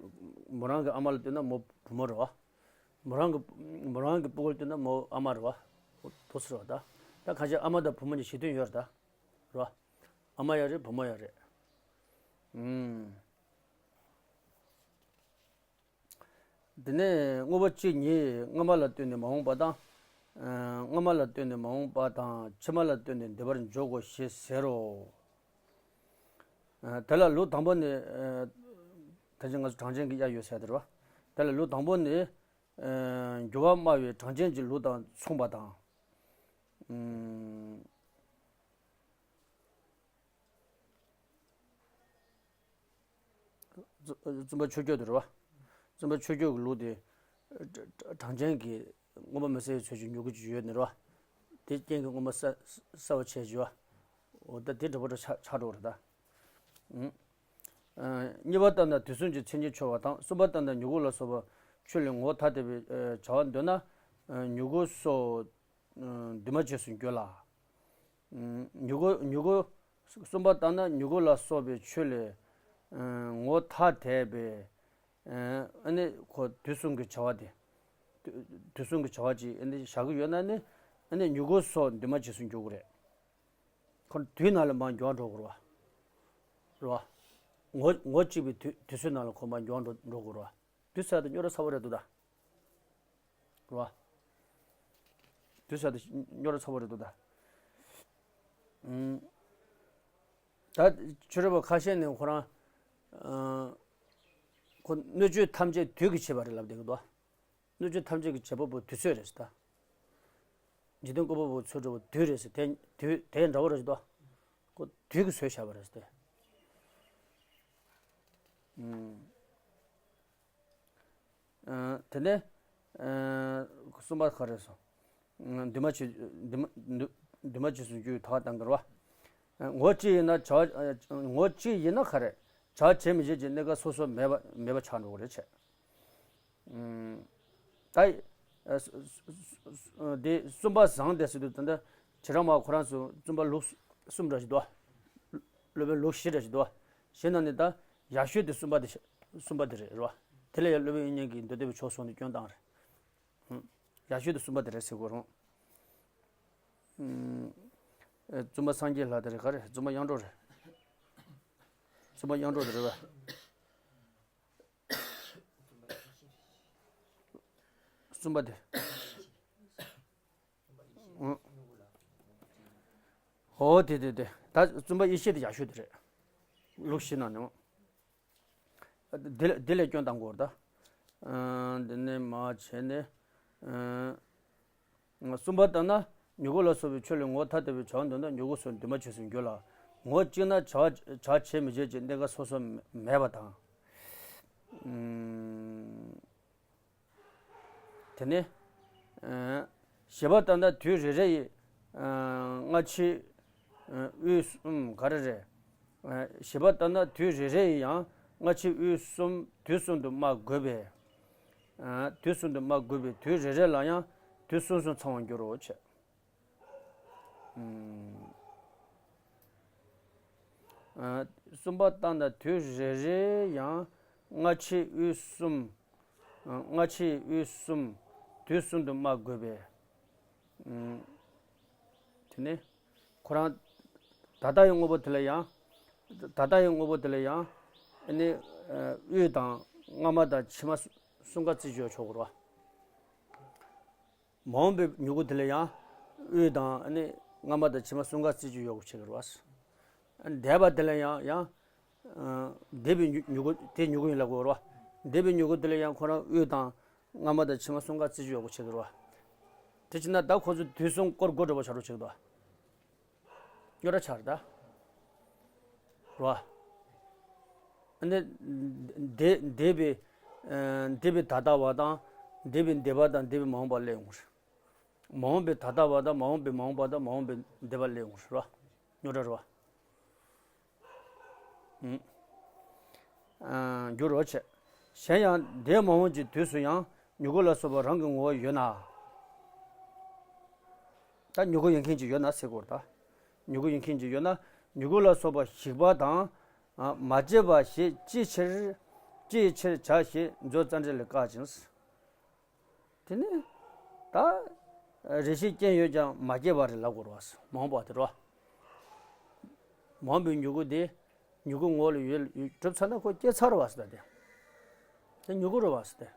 མོ་རང་གི་ཨ་མ་ལ་ལྟོས་ན་མོ་བུ་མོ་རེད་བ། མོ་རང་གི་མོ་རང་གི་སྤུ་གུ་ལ་ལྟོས་ན་མོ་ཨ་མ་རེད་བ། དེ་ཟེར་བ་ད། ད་ཁ་ཤས་ཨ་མ་དང་བུ་མོ་གཉིས་གཞི་མཐུན་ཡོད་རེད་ད། རེད་བ། ཨ་མ་ཡང་རེད་བུ་མོ་ཡང་རེད། ཨུམ། དེ་ནས་དངོས་པོ་གཅིག་ཉིད་སྔ་མ་ལ་ལྟོས་ནས་མ་འོངས་པ་དང་། ཨ། སྔ་མ་ལ་ལྟོས་ནས་མ་འོངས་པ་དང་ཕྱི་མ་ལ་ལྟོས་ནས་འདས་པར་འཇོག་གོ་ཞེས་ཟེར་རོ། ཨ། དེ་ལ་ལུགས་དང་པོ་ནི། ཨ། ད་ཅི་ང་ཚོ་གྲངས་ཅན་གྱི་དབྱེ་ཡོད་ཟེར་དེ་རེད་བ། དེ་ལ་ལུགས་དང་པོ་ནི། ཨ། འགྱུར་བ་སྨྲ་བའི་གྲངས་ཅན་གྱི་ལུགས་དང་མཚུངས་པ་དང་། ཨུམ། བཙུན་པ་ཆོས་སྐྱོང་དེ་རེད་བ། བཙུན་པ་ཆོས་སྐྱོང་གི་ལུགས་དེ། གྲངས་ཅན་གྱི་དངོས་པོ་མི་གསལ་བའི་ཚུལ་གྱི་མྱུ་གུ་ཅིག་ཡོད་ནི་རེད་བ། དེ་རྐྱེན་གྱིས་དངོས་པོ་གསལ་གསལ་བར་བྱེད་ཅིག་བ། འོ་ད་དེ་འདྲ་པོ་འདྲ་ཆགས་ཆགས་འགྲོ་རེད་ད། ཨུ། ཨ། གཉིས་པ་ལྟར་ན་དུས་གསུམ་གྱི་མཚན་ཉིད་འཆོལ་བ་དང་། གསུམ་པ་ལྟར་ན་མྱུ་གུ་ལ་སོགས་པ་ཆོས་ལས་ངོ་བོ་ཐ་དད་པའི་བྱ་བ་འདོད་ན། མྱུ་གུ་སོགས་འདུས་མ་བྱས་སུ་འགྱུར་ལ། མྱུ་གུ་མྱུ་གུ། གསུམ་པ་ལྟར་ན་མྱུ་གུ་ལ་སོགས་པའི་ཆོས་ལས་ངོ་བོ་ཐ་དད་པའི། ཨ་ནི་ཁོ་དུས་གསུམ་གྱི་བྱ་བ་དེ། དུས་གསུམ་གྱི་བྱ་བ་ཅིག་ཨ་ནི་བཞག་གི་ཡོད་ན་ནི། ཨ་ནི་མྱུ་གུ་སོགས་འདུས་མ་བྱས་སུ་འགྱུར་གྱི་རེད། ཁོ་དུས་ནང་ལ་མར་འགྱུར་བ་འགྲོ་དགོས་རེད་བ། རེད་བ། ངོ་ངོ་གཅིག་པའི་དུས་དུས་ཚོད་ནང་ལ་ཁོ་མར་འགྱུར་བ་འགྲོ་འགྲོ་དགོས་རེད་བ། དུས་ཚོད་དེ་རྙོག་དྲ་ཚ་པོ་རེད་འདུག་ད། རེད་བ། དུས་ཚོད་དེ་རྙོག་དྲ་ཚ་པོ་རེད་འདུག་ད། ཨུམ། ད་ཆོས་རབ་པ་ཁ་ཤས་ནས་ཁོ་རང་། ཨ། ཁོ་སྣོད་བཅུད་ཐམས་ཅད་དུས་ཀྱིས་བྱས་པ་རེད་ལབ་བསྡད་ཀྱི་འདུག་སྣོད་བཅུད་ཐམས་ཅད་ཀྱི་བྱེད་པ་པོ་དུས་ཚོད་རེད་ཟེར་ད། འཇིག་རྟེན་བཀོད་པ་པོ་ཚུལ་ཁྲིམས་པོ་དུས་རེད་ཟེར་དེ་དུས་དེ་འདྲ་བོ་རེད་ཟེར་ད། ཁོ་དུས་ཀྱིས་བཟོས་བཞག་པ་རེད་ཟེར་ཏེ། ཨུམ། ཨ། དེ་ནས། ཨ། གསུམ་པ་ག་རེ་སོང་། ཨ། འདུས་མ་བྱས་འདུས་མ་འདུས་འདུས་མ་བྱས་སུ་འགྱུར་བའི་དག་དང་འགལ་བ། ཨ། ངོ་གཅིག་ཡིན་ན་བྱ་བ། ཨ། ངོ་གཅིག་ཡིན་ན་ག་རེ། བྱ་བ་བྱེད་མི་བྱེད་ཀྱི་གནས་སྐབས་སོ་སོ་མེད་པ་མེད་པ་ཆགས་འགྲོ་གི་རེད་བྱས། ཨ། ད། ཨ། སུ་སུ་སུ་སུ་དེ་གསུམ་པ་བཟང་དེ་ཟེར་དུས་ད་ལྟ་ཁྱེད་རང་མ་ཁོ་རང་ཚོ་བཙུན་པ་ལུགས་གསུམ་འདྲ་ཞིག་འདུག་སློབ་དཔོན་ལུགས་བཞི་འདྲ་ཞིག་འདུག་བཞི་ནང་ནས་ད་ཡག་ཤོས་དེ་གསུམ་པ་དེ་གསུམ་པ་དེ་རེད་རེད་བ། དེ་ལས་ཡང་སློབ་དཔོན་དབྱིག་གཉེན་གྱི་མདོ་སྡེ་པའི་ཕྱོགས་སོང་ནས་སྐྱོན་བཏང་རེད། ཡག་ཤོས་དེ་གསུམ་པ་དེ་རེད་ཟེར་དགོས་རུང་། ཨ། བཙུན་པ་སངས་རྒྱས་ལྷ་དེ་རེད། ག་རེ། བཙུན་པ་གཡང་འགྲོ་རེད། བཙུན་པ་གཡང་འགྲོ་དེ་རེད་བ། གསུམ་པ་དེ། ཨོ་དེ་དེ་དེ་ད་བཙུན་པ་ཡེ་ཤེས་དེ་ཡག་ཤོས་དེ་རེད། ལུགས་བཞི་ནང་ནས། དེ་ལ་དེ་ལས་སྐྱོན་བཏང་དགོས་རེད་ད། ཨ། འདི་ནས་མར་བྱས་ནས། ཨ། གསུམ་པ་ལྟར་ན་མྱུ་གུ་ལ་སོགས་པའི་ཆོས་ལས་ངོ་བོ་ཐ་དད་པའི་བྱ་བ་འདོད་ན་མྱུ་གུ་སོགས་འདུས་མ་བྱས་སུ་འགྱུར་ལ། ངོ་གཅིག་ན་བྱ་བ་བྱ་བ་བྱེད་མི་བྱེད་ཀྱི་གནས་སྐབས་སོ་སོ་མེད་པ་དང་། ཨུམ། དེ་ནས། ཨ། བཞི་པ་ལྟར་ན་དུས་རེ་རེ་ཡི། ཨ། སྔ་ཕྱི། ཨ། དབུས་གསུམ་ག་རེ་རེད། ཨ། བཞི་པ་ལྟར་ན་དུས་རེ་རེ་ཡི་ཡང་སྔ་ཕྱི་དབུས་གསུམ་དུས་གསུམ་དུ་སྨྲ་དགོས་པས། ཨ། དུས་གསུམ་དུ་སྨྲ་དགོས་པས་དུས་རེ་རེ་ལ་ཡང་དུས་གསུམ་གསུམ་ཚང་བར་འགྱུར་རོ་བྱས། ཨུམ། ཨ། གསུམ་པ་ལྟར་ན་དུས་རེ་རེ་ཡང་སྔ་ཕྱི་དབུས་གསུམ། ཨ། སྔ་ཕྱི་དབུས་གསུམ་དུས་གསུམ་དུ་སྨྲ་དགོས་པས། ཨུམ། དེ་ནས་ཁོ་རང་ད་ལྟ་ཡི་དངོས་པོ་དེ་ལ་ཡང་། ད་ལྟ་ཡི་དངོས་པོ་དེ་ལ་ཡང་། ཨ་ནི། ཨ། དབུས་དང་སྔ་མ་དང་ཕྱི་མ་གསུམ་ཀ་རྩི་བྱས་ཆོག་གི་རེད་བ། མ་འོངས་པའི་མྱུ་གུ་དེ་ལ་ཡང་། དབུས་དང་ཨ་ནི་སྔ་མ་དང་ཕྱི་མ་གསུམ་ཀ་རྩི་བྱས་ཡོད་དགོས་བྱེད་ཀྱི་རེད་བ། འདས་པ་དེ་ལ་ཡང་ཡང་། ཨ། འདས་པའི་མྱུ་མྱུ་གུ་དེ་མྱུ་གུ་ཡིན་ལབ་དགོས་རེད་བ། འདས་པའི་མྱུ་གུ་དེ་ལ་ཡང་ཁོ་རང་དབུས་དང་སྔ་མ་དང་ཕྱི་མ་གསུམ་ཀ་རྩི་བྱས་ཡོད་དགོས་བྱེད་ཀྱི་རེད་བ། དེ་བྱས་ན་ད་ཁོ་ཚོ་དུས་གསུམ་སྐོར་དགོས་འགྲོ་བ་ཆགས་འགྲོ་བྱེད་ཀྱི་འདུག་བ། རྙོག་དྲ་ཆགས་རེད་ད། རེད་བ། ཨ་ནི། འདས་འདས་པའི། ཨ། འདས་པའི་ད་ལྟ་བ་དང་། འདས་པའི་འདས་པ་དང་འདས་པའི་མ་འོངས་པ་སླེབས་ཡོང་གི་རེད། མ་འོངས་པའི་ད་ལྟ་བ་དང་མ་འོངས་པའི་མ་འོངས་པ་དང་མ་འོངས་པའི་འདས་པ་སླེབས་ཡོང་གི་རེད་བ། རྙོག་དྲ་རེད་བ། ཨུམ། ཨ། འགྱུར་རོ་བྱས། གཞན་ཡང་འདས་མ་འོངས་ཀྱི་དུས་སུ་ཡང་མྱུ་གུ་ལ་སོགས་པ་རང་གི་ངོ་བོ་ཡོད་ན། ད་མྱུ་གུ་ཡོད་མཁན་ཅིག་ཡོད་ན་ཟེར་དགོས་རེད་ད། མྱུ་གུ་ཡོད་མཁན་ཅིག་ཡོད་ན་མྱུ་གུ་ལ་སོགས་པ་ཞིག་པ་དང་། ཨ། མ་སྐྱེས་པ་ཞེས་ཅིའི་ཕྱིར། ཅིའི་ཕྱིར་བྱ་ཞེས་མཛོད་ཙནྡྲ་ལས་བཀག་ཅིང་། དེ་ནས་ད་རེ་ཞིག་རྐྱེན་ཡོད་ཀྱང་མ་སྐྱེས་པ་རེད་ལབ་དགོས་རེད་བ། མ་འོངས་པ་དེ་རེད་བ། མ་འོངས་པའི་མྱུ་གུ་དེ་མྱུ་གུ་ངོ་བོ་ལ་ཡོད་གྲུབ་ཚར་ན་ཁོ་སྐྱེས་ཚར་བ་ཟེར་ད་དེ། དེ་མྱུ་གུ་རེད་བ་ཟེར་ཏེ།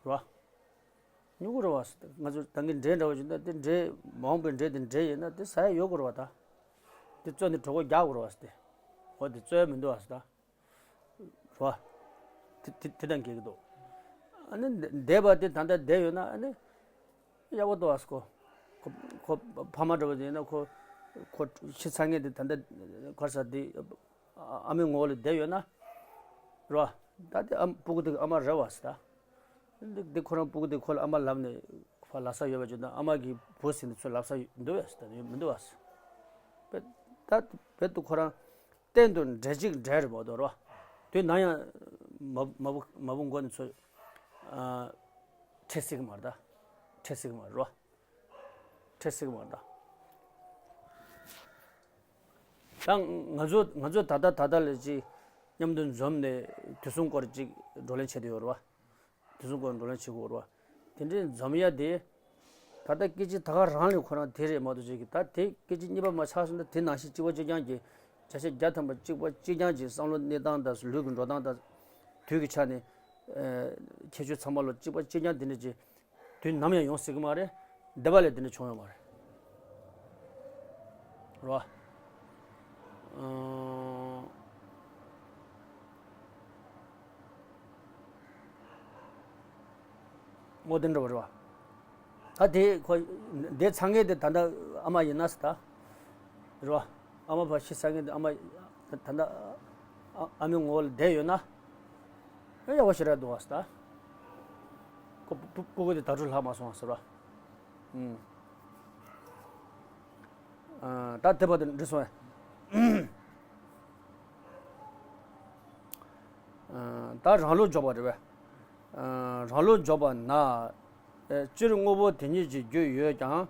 རེད་བ། མྱུ་གུ་རེད་བ་ཟེར་ཏེ། ང་ཚོ་ད་གིན་འབྲས་འདྲ་བོ་ཞིག་ན་དེ་འབྲས་མ་འོངས་པའི་འབྲས་དེ་འབྲས་ཡིན་ན་དེ་ཟ་ཡ་ཡོད་དགོས་རེད་བ་ད། དེ་བཙོས་ནས་གྲོད་ཁོག་རྒྱག་དགོས་རེད་བ་ཟེར་ཏེ། འོ་དེ་བཙོས་ཡ་མི་འདུག་བ་ཟེར་ད། རེད་བ། དེ་དེ་དེ་དང་འགལ་གྱི་འདུག་ཨ་ནི་འདས་པ་དེ་ད་ལྟ་བསྡད་ཡོད་ན་ཨ་ནི། ཡག་པོ་འདུག་ཨ་སྐོ། ཁོ་ཁོ་ཕ་མ་འདྲ་བོ་དེ་ཡིན་ན་ཁོ་ཁོ་ཤི་ཚར་མཁན་དེ་ད་ལྟ་གར་ས་དེ་ཨ་མའི་ངོ་བོ་ལ་བསྡད་ཡོད་ན། རོ། ད་དེ་ཨ་སྤུ་གུ་དེ་གི་ཨ་མ་རེད་བ་ཟེར་ད། འདི་འདི་ཁོ་རང་སྤུ་གུ་དེ་ཁོ་ལ་ཨ་མ་ལབ་ནས་ཕར་ལབ་ས་ཡོད་པ་བརྗོད་ན་ཨ་མ་གི་བུ་ཟེར་ནས་ཚུར་ལབ་ས་འདུག་བས་ཟེར་ད་མི་འདུག་བས་ཟེར། ད་དཔེ་ད་དཔེ་དུ་ཁོ་རང་གཏན་དུ་འབྲས་གཅིག་འབྲས་རེད་མ་གཏོགས་རོ། དུས་ནམ་ཡང་མ་མ་བུ་མ་བུ་མགོ་ནས་ཚུར་ཨ་ཁྲིད་སྲིད་ཀྱི་མ་རེད་ད། ཁྲིད་སྲིད་ཀྱི་མ་རེད་རོ། ཁྲིད་སྲིད་ཀྱི་མ་རེད་ད། ད་ང་ཚོ་ང་ཚོ་ད་ལྟ་ད་ལྟ་ལ་ཅིག་མཉམ་དུ་འཛོམས་ནས་དུས་གསུམ་སྐོར་ཅིག་བགྲོ་གླེང་བྱེད་དུ་ཡོད་རེད་བ། དེ་ཚོ་སྐོར་བགྲོ་གླེང་བྱེད་དགོས་རེད་བ། དེ་འདྲའི་འཛོམས་ཡ་དེ། ད་ལྟ་སྐད་ཆ་ད་ག་རང་ལས་ཁོ་རང་དེ་རེད་མ་གཏོགས་ཅིག་གི་ད་དེ་སྐད་ཆ་གཉིས་པ་མ་ཆགས་སོང་ན་དེ་ནང་བཞིན་གཅིག་པ་གཅིག་རྐྱང་གི་བྱ་བྱེད་བརྒྱ་ཐམ་པ་གཅིག་པ་གཅིག་རྐྱང་གི་བསམ་བློ་གནས་སྟངས་དང་ལུས་ཀྱི་འགྲོ་སྟངས་དང་། དུས་ཀྱི་ཆ་ནས་ཁྱད་ཆོས་ཚང་མ་ལ་གཅིག་པ་གཅིག་རྐྱང་དེ་འདྲ་ཅིག་དུས་ནམ་ཡང་ཡོང་སྲིད་ཀྱི་མ་རེད། འདས་པ་ལས་དེ་འདྲ་བྱུང་ཡོད་མ་རེད། རེད་བ། ཨང་། ཨོ་དེ་འདྲ་བ་རེད་བ། ད་དེ་ཁོ་འདས་ཚར་མཁན་དེ་ད་ལྟ་ཨ་མ་ཡིན་ན་ཟེར་ད། རེད་བ། ཨ་མ་ཕར་ཤི་ཚར་མཁན་དེ་ཨ་མ་ད་ལྟ་ཨ་ཨ་མའི་ངོ་བོ་ལ་བསྡད་ཡོད་ན། ཨེ་ཡག་པོ་ཞེ་དྲག་འདུག་བ་ཟེར་ད། ཁོ་སྤུ་སྤུ་གུ་དེ་དྭ་ཕྲུག་ལྷག་མ་སོང་བ་ཟེར་བ། ཨུམ། ཨ། ད་དེ་བར་དུ་འགྲིག་སོང་ཨེ། ཨ། ད་རང་ལུགས་འཇོག་པ་རེད་པས། ཨ། རང་ལུགས་འཇོག་པ་ན། ཨེ། སྤྱིར་དངོས་པོ་དེ་ཉིད་ཀྱི་རྒྱུ་ཡོད་ཀྱང་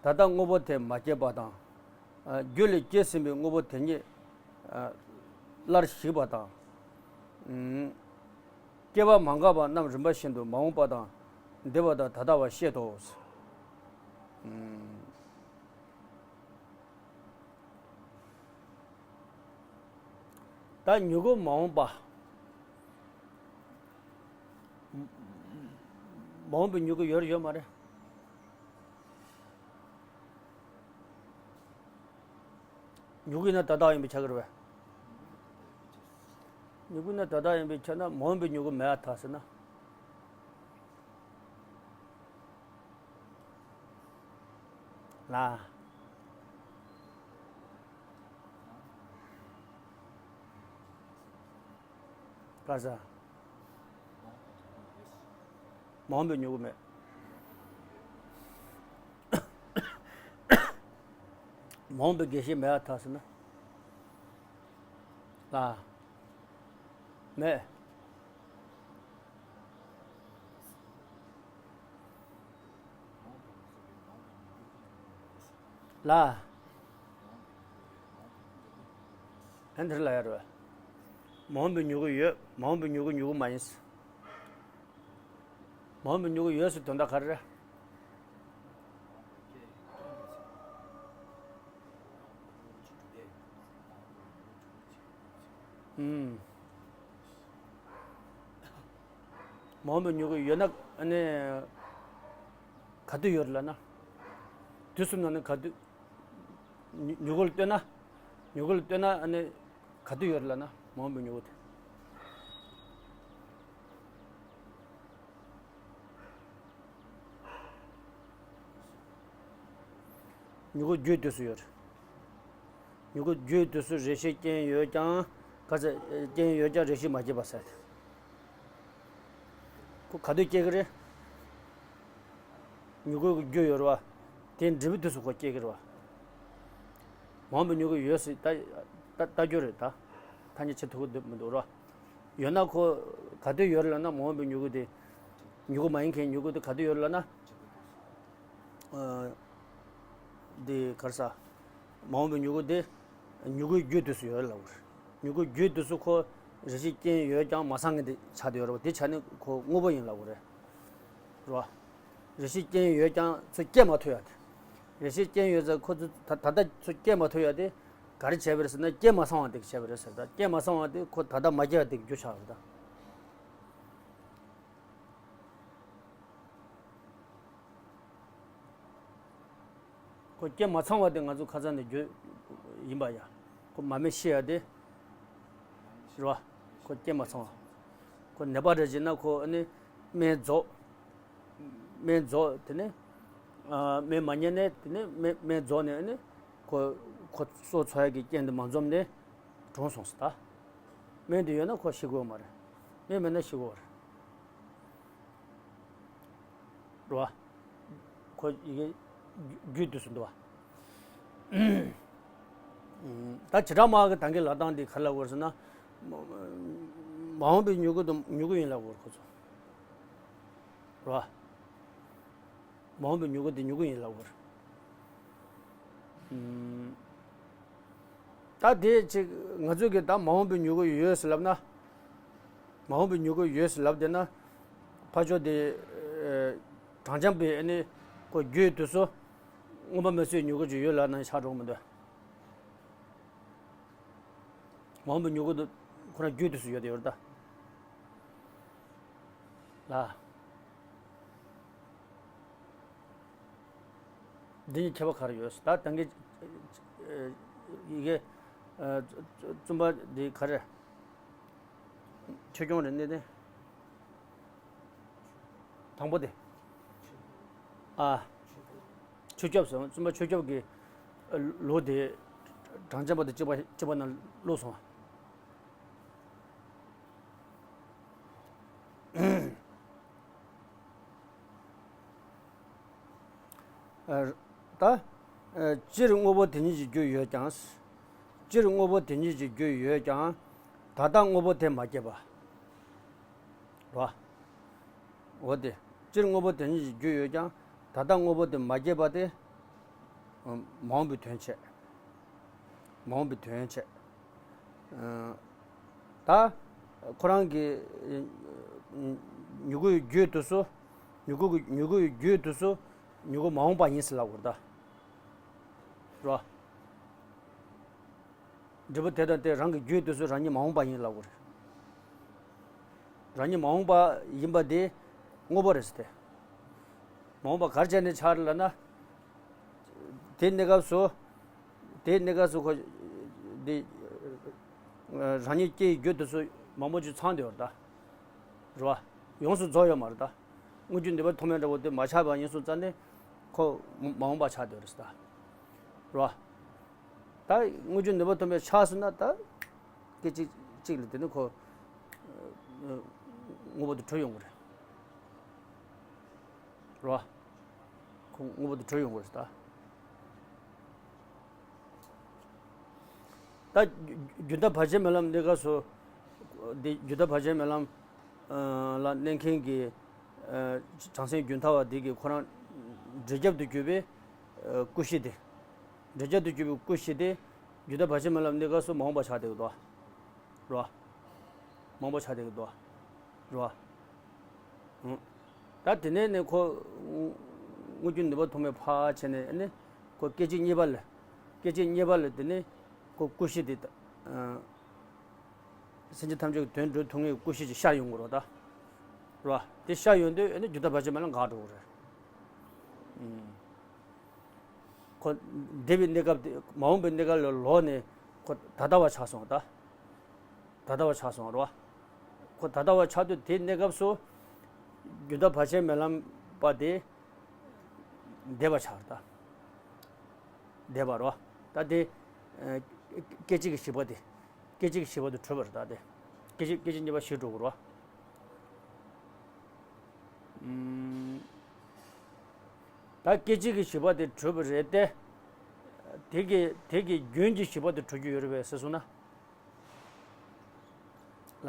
ད་ལྟ་དངོས་པོ་དེ་མ་སྐྱེས་པ་དང་། ཨ། རྒྱུ་ལས་སྐྱེས་ཟིན་པའི་དངོས་པོ་དེ་ཉིད། ཨ། སླར་ཞིག་པ་དང་། ཨུམ། སྐྱེ་བ་མ་འགགས་པ་རྣམས་རིམ་པ་བཞིན་དུ་མ་འོངས་པ་དང་འདས་པ་དང་ད་ལྟ་བ་བཤད་དོ། ཨུམ། ད་མྱུ་གུ་མ་འོངས་པ། མ་འོངས་པའི་མྱུ་གུ་ཡོད་རེད་ཡོད་མ་རེད། མྱུ་གུ་ཡིན་ན་ད་ལྟ་ཡིན་པའི་ཆ་གི་རེད་པས། མྱུ་གུ་ཡིན་ན་ད་ལྟ་ཡིན་པའི་ཆ་ན་མ་འོངས་པའི་མྱུ་གུ་མེད་པར་ཐལ་ཟེར་ན། ལ། ག་ས། མ་འོངས་པའི་མྱུ་གུ་མེད། མ་འོངས་པའི་དགེ་བཤེས་མེད་པར་ཐལ་ཟེར་ན། ལ། མེད། ལ། ཨ་འདིར་ལ་ཡ་རེད། མ་འོངས་པའི་མྱུ་གུ་ཡོད། མ་འོངས་པའི་མྱུ་གུ་མྱུ་གུ་མ་ཡིན། མ་འོངས་པའི་མྱུ་གུ་ཡོད་ཟེར་དོན་དག་ག་རེ་རེད། ཨུམ། མ་འོངས་པའི་མྱུ་གུ་ཡོད་ན་ཨ་ནི་ག་དུས་ཡོད་རེད་ལབ་ན། དུས་གསུམ་ནང་ནས་ག་དུས། མྱུ་མྱུ་གུ་ལ་ལྟོས་ན། མྱུ་གུ་ལ་ལྟོས་ན་ཨ་ནི་ག་དུས་ཡོད་རེད་ལབ་ན་མ་འོངས་པའི་མྱུ་གུ་དེ། མྱུ་གུ་རྒྱུའི་དུས་སུ་ཡོད་རེད། མྱུ་གུ་རྒྱུའི་དུས་སུ་རེ་ཞིག་རྐྱེན་ཡོད་ཀྱང་། ག་ཚད་རྐྱེན་ཡོད་ཀྱང་རེ་ཞིག་མ་སྐྱེས་པ་ཟེར་ཏེ། ཁོ་ག་དུས་སྐྱེ་གི་རེད། མྱུ་གུ་གི་རྒྱུ་ཡོད་རེད་བ། དེ་འབྲས་བུའི་དུས་སུ་ཁོ་སྐྱེ་གི་རེད་བ། མ་འོངས་པའི་མྱུ་གུ་ཡོད་ཟེར་ལྟ་ལྟ་ལྟ་རྒྱུ་རེད་ད། ཐ་སྙད་བྱེད་ཐུབ་ཀྱི་འདུག་མི་འདུག་རེད་བ། ཡོད་ན་ཁོ་ག་དུས་ཡོད་རེད་ལབ་ན་མ་འོངས་པའི་མྱུ་གུ་དེ། མྱུ་གུ་མ་ཡིན་མཁན་མྱུ་གུ་དེ་ག་དུས་ཡོད་རེད་ལབ་ན། འདི་ག་རེ་ཟ། མ་འོངས་པའི་མྱུ་གུ་འདི་མྱུ་གུའི་རྒྱུད་དུས་སུ་ཡོད་ལབ་དགོས་རེད། མྱུ་གུའི་རྒྱུད་དུས་སུ་ཁོ་རེ་ཞིག་རྐྱེན་ཡོད་ཀྱང་མ་ཚང་མཁན་དེ་ཆགས་བསྡད་ཡོད་རེད་པ། དེ་ཆ་ནས་ཁོ་དངོས་པོ་ཡིན་ལབ་དགོས་རེད། རེད་བ། རེ་ཞིག་རྐྱེན་ཡོད་ཀྱང་ཚུར་སྐྱེ་མ་ཐུབ་ཡ་དེ། རེ་ཞིག་རྐྱེན་ཡོད་ཙང་ཁོ་ཚོ་ད་ད་ལྟ་ཚུར་སྐྱེ་མ་ཐུབ་ཡ་དེ་ག་རེ་བྱས་པ་རེད་ཟེར་ན། སྐྱེ་མ་ཚང་བ་དེ་བྱས་པ་རེད་ཟེར། ད་སྐྱེ་མ་ཚང་བ་དེ་ཁོ་ད་ལྟ་མ་སྐྱེ་བ་དེ་རྒྱུ་ཆགས་རེད་ད། ཁོ་སྐྱེ་མ་ཚང་བ་དེ་ང་ཚོ་ཁ་སང་ནས་བརྗོད་ཡིན་པ་ཡ། ཁོ་མ་སྨད་ཤི་ཡ་དེ། རེད་བ། ཁོ་སྐྱེ་མ་ཚང་བ། ཁོ་ནད་པ་འདྲ་བྱས་ན་ཁོ་ཨ་ནི་སྨན་རྫོགས། སྨན་རྫོགས་དེ་ནས། ཨ། སྨན་མ་ཉལ་ནས་དེ་ནས་སྨན་སྨན་རྫོགས་ནས་ཨ་ནི་ཁོ་ཁོ་སྲོག་འཚོ་ཡ་གི་རྐྱེན་དེ་མ་འཛོམས་ནས་གྲོངས་སོང་ཟེར་ད། སྨན་དེ་ཡོད་ན་ཁོ་ཤི་དགོས་མ་རེད། སྨན་མེད་ན་ཤི་དགོས་རེད། རེད་བ། ཁོ་ཡི་གེ་རྒྱུད་དུས་སུ་འདུག་བ། ད་བྱེ་བྲག་སྨྲ་བ་གི་ད་གིན་ལབ་སྟངས་འདི་ག་རེ་ལབ་དགོས་ཟེར་ན། མ་འོངས་པའི་མྱུ་གུ་དང་མྱུ་གུ་ཡིན་ལབ་དགོས་རེད་ཁོ་ཚོ། རེད་བ། མ་འོངས་པའི་མྱུ་གུ་དེ་མྱུ་གུ་ཡིན་ལབ་དགོས་རེད། ད་དེ་ཅིག་ང་ཚོས་ཀྱི་ད་མ་འོངས་པའི་མྱུ་གུ་ཡོད་ཟེར་ལབ་ན། མ་འོངས་པའི་མྱུ་གུ་ཡོད་ཟེར་ལབ་བསྡད་ན། ཕར་ཕྱོགས་དེ་ཨེ་གྲངས་འབོར་པའི་ཨ་ནི་ཁོ་རྒྱུད་དུས་སུ་མངོན་པ་མེད་ཚུལ་མྱུ་གུ་ཅིག་ཡོད་ལབ་ན་ཆགས་འགྲོ་གི་མི་འདུག་མ་འོངས་པའི་མྱུ་གུ་དེ་ཁོ་རང་རྒྱུད་དུས་སུ་ཡོད་དེ་ཡོད་རེད་ད། ལ། འདི་གཉིས་ཁྱད་པར་ག་རེ་ཡོད། ད་ད་གིན་ཡི་གེ་བཙུན་པ་འདི་ག་རེ། ཆོས་སྐྱོང་རེད་གནས་བརྟན། དང་པོ་དེ། ཨ། ཆོས་སྐྱབས་སོ། བཙུན་པ་ཆོས་སྐྱབས་ཀྱི་ལོ་དེ་གྲངས་ཅན་པ་དང་གཅིག་པ་གཅིག་པ་ན་ལོག་སོང་བ། ད། སྤྱིར་དངོས་པོ་དེ་ཉིད་ཀྱི་རྒྱུ་ཡོད་ཀྱང་། སྤྱིར་དངོས་པོ་དེ་ཉིད་ཀྱི་རྒྱུ་ཡོད་ཀྱང་། ད་ལྟ་དངོས་པོ་དེ་མ་སྐྱེས་པ། རེད་བ། འོ་དེ། སྤྱིར་དངོས་པོ་དེ་ཉིད་ཀྱི་རྒྱུ་ཡོད་ཀྱང་། ད་ལྟ་དངོས་པོ་དེ་མ་སྐྱེས་པ་དེ། མ་འོངས་པའི་དོན་བྱེད། མ་འོངས་པའི་དོན་བྱེད། ད་ཁོ་རང་གི་མྱུ་གུའི་རྒྱུད་དུས་སུ། མྱུ་གུ་གི་མྱུ་གུའི་རྒྱུད་དུས་སུ་མྱུ་གུ་མ་འོངས་པ་ཡིན་ཟེར་ལབ་དགོས་རེད་ད། རེད་བ། འབྲས་བུ་དེ་དང་དེ་རང་གི་རྒྱུད་དུས་སུ་རང་ཉིད་མ་འོངས་པ་ཡིན་ལབ་དགོས་རེད། རང་ཉིད་མ་འོངས་པ་ཡིན་པ་དེ་དངོས་པོ་རེད་ཟེར་ཏེ། མ་འོངས་པ་ག་རེ་བྱས་ནས་ཆགས་རེད་ལབ་ན། དེའི་གནས་སྐབས་སུ། དེའི་གནས་སྐབས་སུ་ཁོ། འདི། རང་ཉིད་སྐྱེ་ཡི་རྒྱུད་དུས་སུ་མང་པོ་ཅིག་ཚང་བསྡད་ཡོད་རེད་ད། རེད་བ། ཡོངས་སུ་རྫོགས་ཡོད་མ་རེད་ད། དངོས་རྒྱུ་ནུས་པ་ཐོགས་མེད་འདྲ་བོ་དེ་མ་ཆགས་པ་ཡིན་སོང་ཙང་ནས་ཁོ་མ་འོངས་པ་ཆགས་བསྡད་ཡོད་རེད་ད། རེད་བ། ད་དངོས་རྒྱུ་ནུས་པ་ཐོགས་མེད་ཆགས་སོང་ན་ད། སྐད་ཅིག་གཅིག་ལ་དེ་ནི་ཁོ། དངོས་པོ་དེ་གྲུབ་ཡོང་གི་རེད། རེད་བ། ཁོ་དངོས་པོ་དེ་གྲུབ་ཡོང་གི་རེད་ད། ད་རྒྱུན་མཐའ་བར་ཆད་མེད་ལམ་གནས་སྐབས་སུ། འདི་རྒྱུན་མཐའ་བར་ཆད་མེད་ལམ་ལ་གནས་མཁན་གྱི་བྱང་སེམས་རྒྱུན་མཐའ་བ་འདི་གིས་ཁོ་རང་འབྲས་རྒྱབ་ཏུ་གྱུར་པའི་ཀུན་གཞི་དེ། འབྲས་རྒྱབ་ཏུ་གྱུར་པའི་ཀུན་གཞི་དེ་རྒྱུན་མཐའ་བར་ཆད་མེད་ལམ་གནས་སྐབས་སུ་མ་འོངས་པ་ཆགས་བསྡད་ཀྱི་འདུག་རེད་བ། མང་པོ་ཆགས་བསྡད་ཀྱི་འདུག་རེད་བ། ད་དེ་ནས་ནི་ཁོ་དངོས་རྒྱུ་ནུས་པ་ཐོགས་མེད་ཕར་བྱས་ནས་ནི་ཁོ་སྐད་ཅིག་གཉིས་པ་ལ། སྐད་ཅིག་གཉིས་པ་ལ་དེ་ནི་ཁོ་ཀུན་གཞི་དེ། སེམས་ཅན་ཐམས་ཅད་ཀྱི་དོན་སྒྲུབ་ཐུབ་མཁན་གྱི་ཀུན་གཞི་ཅིག་ཤར་ཡོང་གི་རེད་ད། རེད་བ། དེ་ཤར་ཡོང་དུས་ནི་རྒྱུན་མཐའ་བར་ཆད་མེད་ལམ་འགག་འགྲོ་གི་རེད། ཁོ་འདས་པའི་གནས་སྐབས་དེ་མ་འོངས་པའི་གནས་སྐབས་ལ་ལོག་ནས་ཁོ་ད་ལྟ་བ་ཆགས་སོང་ད། ད་ལྟ་བ་ཆགས་སོང་རེད་བ། ཁོ་ད་ལྟ་བ་ཆགས་དུས་དེའི་གནས་སྐབས་སུ་རྒྱུན་མཐའ་བར་ཆད་མེད་ལམ་པ་དེ་འདས་པ་ཆགས་རེད་ད། འདས་པ་རེད་བ། ད་དེ་སྐད་ཅིག་གིས་ཞིག་པ་དེ། སྐད་ཅིག་གིས་ཞིག་པ་དེ་གྲུབ་པ་རེད་ད་དེ། སྐད་ཅིག་སྐད་ཅིག་གཉིས་པ་ཞིག་འགྲོ་གི་རེད་བ། ད་སྐད་ཅིག་གིས་ཞིག་པ་དེ་གྲུབ་པ་རེད་དེ། དེ་གི་དེ་གི་རྒྱུན་གྱི་ཞིག་པ་དེ་གྲུབ་ཀྱི་ཡོད་རེད་པས་ཟེར་སོང་ན། ལ།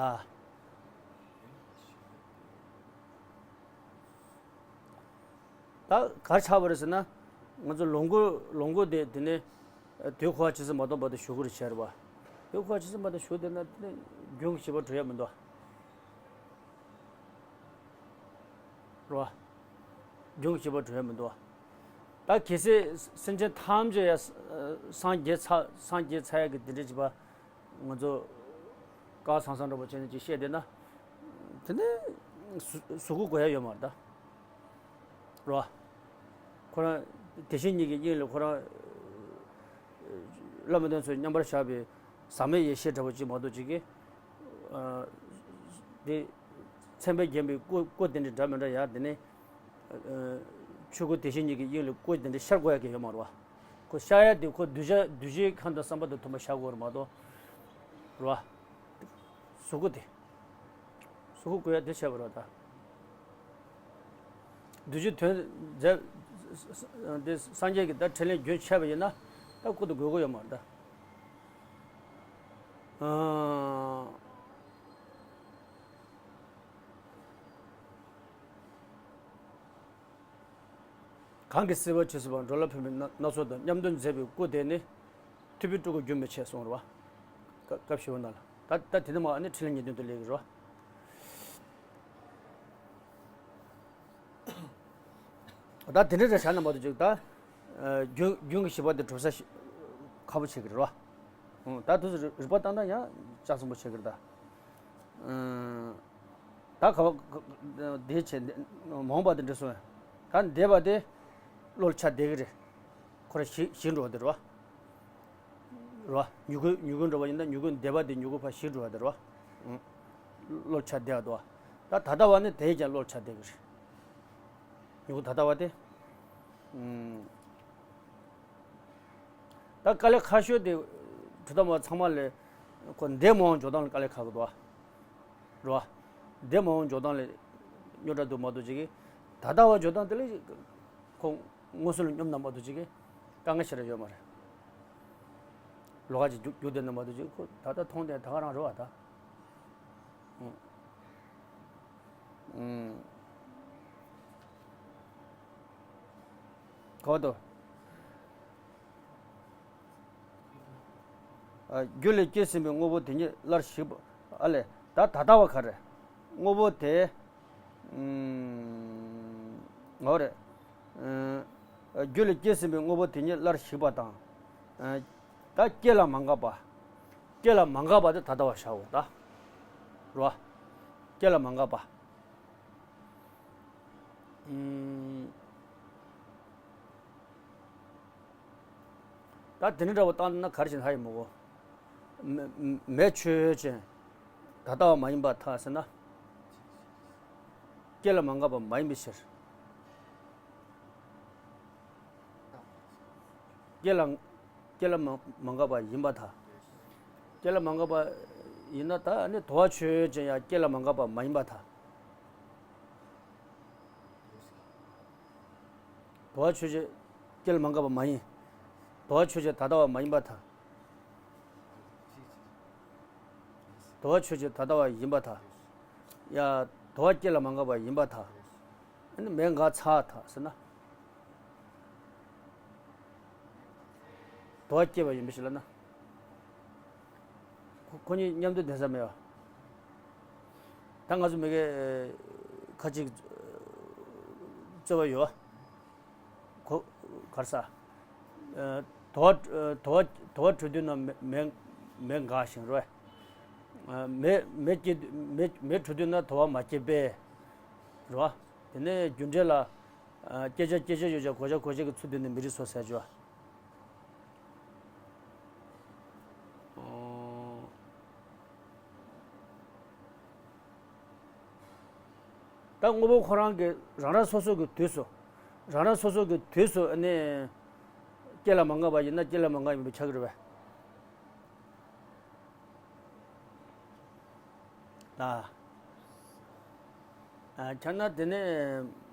ད་ག་རེ་ཆགས་པ་རེད་ཟེར་ན། ང་ཚོ་ལོངས་སྐུ་ལོངས་སྐུ་དེ་དེ་ནས་དུས་འཁོར་བ་ཇི་སྲིད་མ་སྟོངས་བར་དུ་བཞུགས་དགོས་རེད་བྱས་རེད་བ། དུས་འཁོར་བ་ཇི་སྲིད་མ་སྟོངས་བཞུགས་བསྡད་ན་དེ་ནས་རྒྱུན་གྱི་བྱེད་པ་གྲུབ་ཡ་མི་འདུག་རེད་བ། རྒྱུན་གྱི་བྱེད་པ་གྲུབ་ཡ་མི་འདུག་བ། ད་གལ་སྲིད་སེམས་ཅན་ཐམས་ཅད་ཡ་སངས་རྒྱས་ཚར་སངས་རྒྱས་ཚར་ཡ་གི་དེ་འདྲ་བྱེད་པ། ང་ཚོ་སྐལ་བཟང་བཟང་འདྲ་པོ་བྱས་ནས་ཅིག་བཤད་བསྡད་ན། དེ་ནས་གཟུགས་གཟུགས་སྐུ་དགོས་ཡ་ཡོད་མ་རེད་ད། རེད་བ། ཁོ་རང་བདེ་གཤེགས་ཉིད་ཀྱི་དབྱིངས་ལས་ཁོ་རང་། བླ་མ་དེ་ཚོས་མཉམ་པར་བཞག་པའི་ཟག་མེད་ཡེ་ཤེས་འདྲ་པོ་ཅིག་མ་གཏོགས་ཅིག་གིས། དེ་མཚན་དཔེས་བརྒྱན་པའི་སྐུ་སྐུ་དེ་འདྲ་འདྲ་མི་འདྲ་ཡ་དེ་ནས། ཆོས་སྐུ་དེ་བཞིན་ཉིད་ཀྱི་དབྱིངས་ལས་སྐུ་དེ་འདྲ་ཤར་དགོས་ཡ་གི་ཡོད་མ་རེད་བ། ཁོ་ཤར་ཡ་དེ་ཁོ་གདུལ་བྱ་གདུལ་བྱའི་ཁམས་དང་བསམ་པ་དང་མཐུན་པ་ཤར་དགོས་རེད་མ་གཏོགས། རེད་བ། གཟུགས་སྐུ་དེ། གཟུགས་སྐུ་དགོས་ཡ་དེ་བྱས་པ་རེད་ད། གདུལ་བྱའི་དོན་མཛད། དེ་སངས་རྒྱས་ཀྱི་ད་ཕྲིན་ལས་རྒྱུན་ཆད་པ་ཡིན་ན་ད་སྐུ་དེ་དགོས་ཀྱི་ཡོད་མ་རེད་ད། གང་གིས་སྲིད་པ་ཇི་སྲིད་བར། འགྲོ་ལ་ཕན་པའི་སྣ་སྣ་ཚོགས་དང་། མཉམ་དུ་མཛད་པའི་སྐུ་དེ་ནི། ཐུབ་པའི་སྤྲུལ་སྐུ་རྒྱུན་མི་ཆད་གསུངས་རེད་བ། སྐབས་ཞེ་པོ་ནང་ལ་ད་ད་དེ་ནི་མ་ཨ་ནི་ཕྲིན་ལས་ཉིད་དོན་དུ་ལེགས་རེད་བ། ད་དེ་འདྲ་རེད་བྱ་ན་མ་གཏོགས་ཅིག་ད། རྒྱུན་རྒྱུན་གྱི་བྱེད་པ་དེ་གྲུབ་ས་ཞིག་ཁག་པོ་བྱེད་ཀྱི་རེད་བ། ད་དུས་སུ་རིག་པ་བཏང་ན་ཡང་ལྕགས་ཟིན་པོ་བྱེད་ཀྱི་རེད་ད། ད་ག་བ་འདི་བྱས་མ་འོངས་པ་དེ་འདྲ་སོང་ད་འདས་པ་དེ་བློ་ལ་ཆགས་བསྡད་ཀྱི་རེད། ཁོ་ར་ཞིག་ཞིག་འགྲོ་བ་དེ་རེད་བ། རེད་བ། མྱུ་གུ་མྱུ་གུ་འགྲོ་བ་ཡིན་ན་མྱུ་གུ་འདས་པ་དེ་མྱུ་གུ་ཕར་ཞིག་འགྲོ་བ་དེ་རེད་བ། བློ་ལ་ཆགས་བསྡད་པ་དེ་བ། ད་ད་ལྟ་བ་ནི་དེས་ཀྱང་བློ་ལ་ཆགས་བསྡད་ཀྱི་རེད། མྱུ་གུ་ད་ལྟ་བ་དེ། ད་དཀའ་ལས་ཁག་ཤོས་དེ་གྲུབ་མཐའ་མ་ཚང་མ་ལས་ཁོ་འདས་མ་འོངས་འཇོག་སྟངས་ལ་དཀའ་ལས་ཁག་གི་འདུག་བ། རེད་བ། འདས་མ་འོངས་འཇོག་སྟངས་ལ་རྙོག་དྲ་འདུག་མ་གཏོགས་ཅིག་གིས་ད་ལྟ་བ་འཇོག་སྟངས་དེ་ལ་ཁོ་མངོན་སུམ་ལ་སྙོམས་ན་མ་གཏོགས་ཅིག་གིས་དཀའ་ངལ་ཞེ་དྲག་ཡོད་མ་རེད། ལོགས་ཀ་ཅིག་རྒྱུག་རྒྱུག་བསྡད་ན་མ་གཏོགས་ཅིག་ཁོ་ད་ལྟ་མཐོང་བསྡད་ད་ག་རང་རེད་བ་ད། གོ་དོ། རྒྱུ་ལས་སྐྱེས་ཟིན་པའི་དངོས་པོ་དེ་ཉིད་སླར་ཞིག་པ། ཨ་ལས་ད་ད་ལྟ་བ་ག་རེ། དངོས་པོ་དེ། འོ་རེད། རྒྱུ་ལས་སྐྱེས་ཟིན་པའི་དངོས་པོ་དེ་ཉིད་སླར་ཞིག་པ་དང་། ད་སྐྱེ་ལ་མ་འགགས་པ། སྐྱེ་ལ་མ་འགགས་པ་དེ་ད་ལྟ་བ་བཞག་འོ་ད། རོ། སྐྱེ་ལ་མ་འགགས་པ། ད་དེ་འདྲ་འདྲ་བོ་བཏང་ན་ག་རེ་བྱེད་ན་ཧ་ཡི་མོ་གོ། མེ་མེ་ཆོས་ཅན། ད་ལྟ་བ་མ་ཡིན་པར་ཐལ་ཟེར་ན། སྐྱེ་ལ་མ་འགགས་པ་མ་ཡིན་པའི་ཕྱིར། སྐྱེ་ལ་སྐྱེ་ལ་མ་མ་འགགས་པ་ཡིན་པར་ཐལ། སྐྱེ་ལ་མ་འགགས་པ་ཡིན་ན་ད་ནི་དུ་བ་ཆོས་ཅན་ཡང་སྐྱེ་ལ་མ་འགགས་པ་མ་ཡིན་པར་ཐལ། དུ་བ་ཆོས་ཅན། སྐྱེ་ལ་མ་འགགས་པ་མ་ཡིན། དུ་བ་ཆོས་ཅན་ད་ལྟ་བ་མ་ཡིན་པར་ཐལ། དུ་བ་ཆོས་ཅན་ད་ལྟ་བ་ཡིན་པར་ཐལ། ཡ། དུ་བ་སྐྱེ་ལ་མ་འགགས་པ་ཡིན་པར་ཐལ། ཨ་ནི་མེ་འགགས་ཚར་ཐལ་ཟེར་ན། དུ་བ་སྐྱེས་པ་ཡིན་པའི་ཕྱིར་ལབ་ན། ཁོ་ཁོ་གཉིས་མཉམ་དུ་ལྡན་ས་མེད་པ། ད་ང་ཚོ་མི་གའི་ཁ་ཅིག་རྩོད་པ་ཡོད་པ། ཁོ་གར་ས། དུ་བ་དུ་བ་དུ་བ་འཕྲོ་དུས་ན་མེ་མེ་མེ་འགགས་ཤིང་རོ། མེ་མེ་སྐྱེ་མེ་མེ་འཕྲོ་དུས་ན་དུ་བ་མ་སྐྱེས་པས། རོ། དེ་ནས་རྒྱུ་འབྲས་ལ། སྐྱེད་བྱ་སྐྱེད་བྱེད་ཡོད་བྱ་གོ་བྱ་གོ་བྱེད་ཀྱི་ཚུལ་དུ་ནི་མི་རིགས་སོ་ཟེར་བྱ། ད་དངོས་པོ་ཁོ་རང་གི་རང་རང་སོ་སོ་གི་དུས་སུ། རང་རང་སོ་སོ་གི་དུས་སུ་ནི། སྐྱེ་ལ་མ་འགགས་པ་ཡིན་ན་སྐྱེ་ལ་མ་འགགས་ཡིན་པའི་ཆགས་ཀྱི་རེད་པས། ལ། ཁྱེད་ན་དེ་ནས་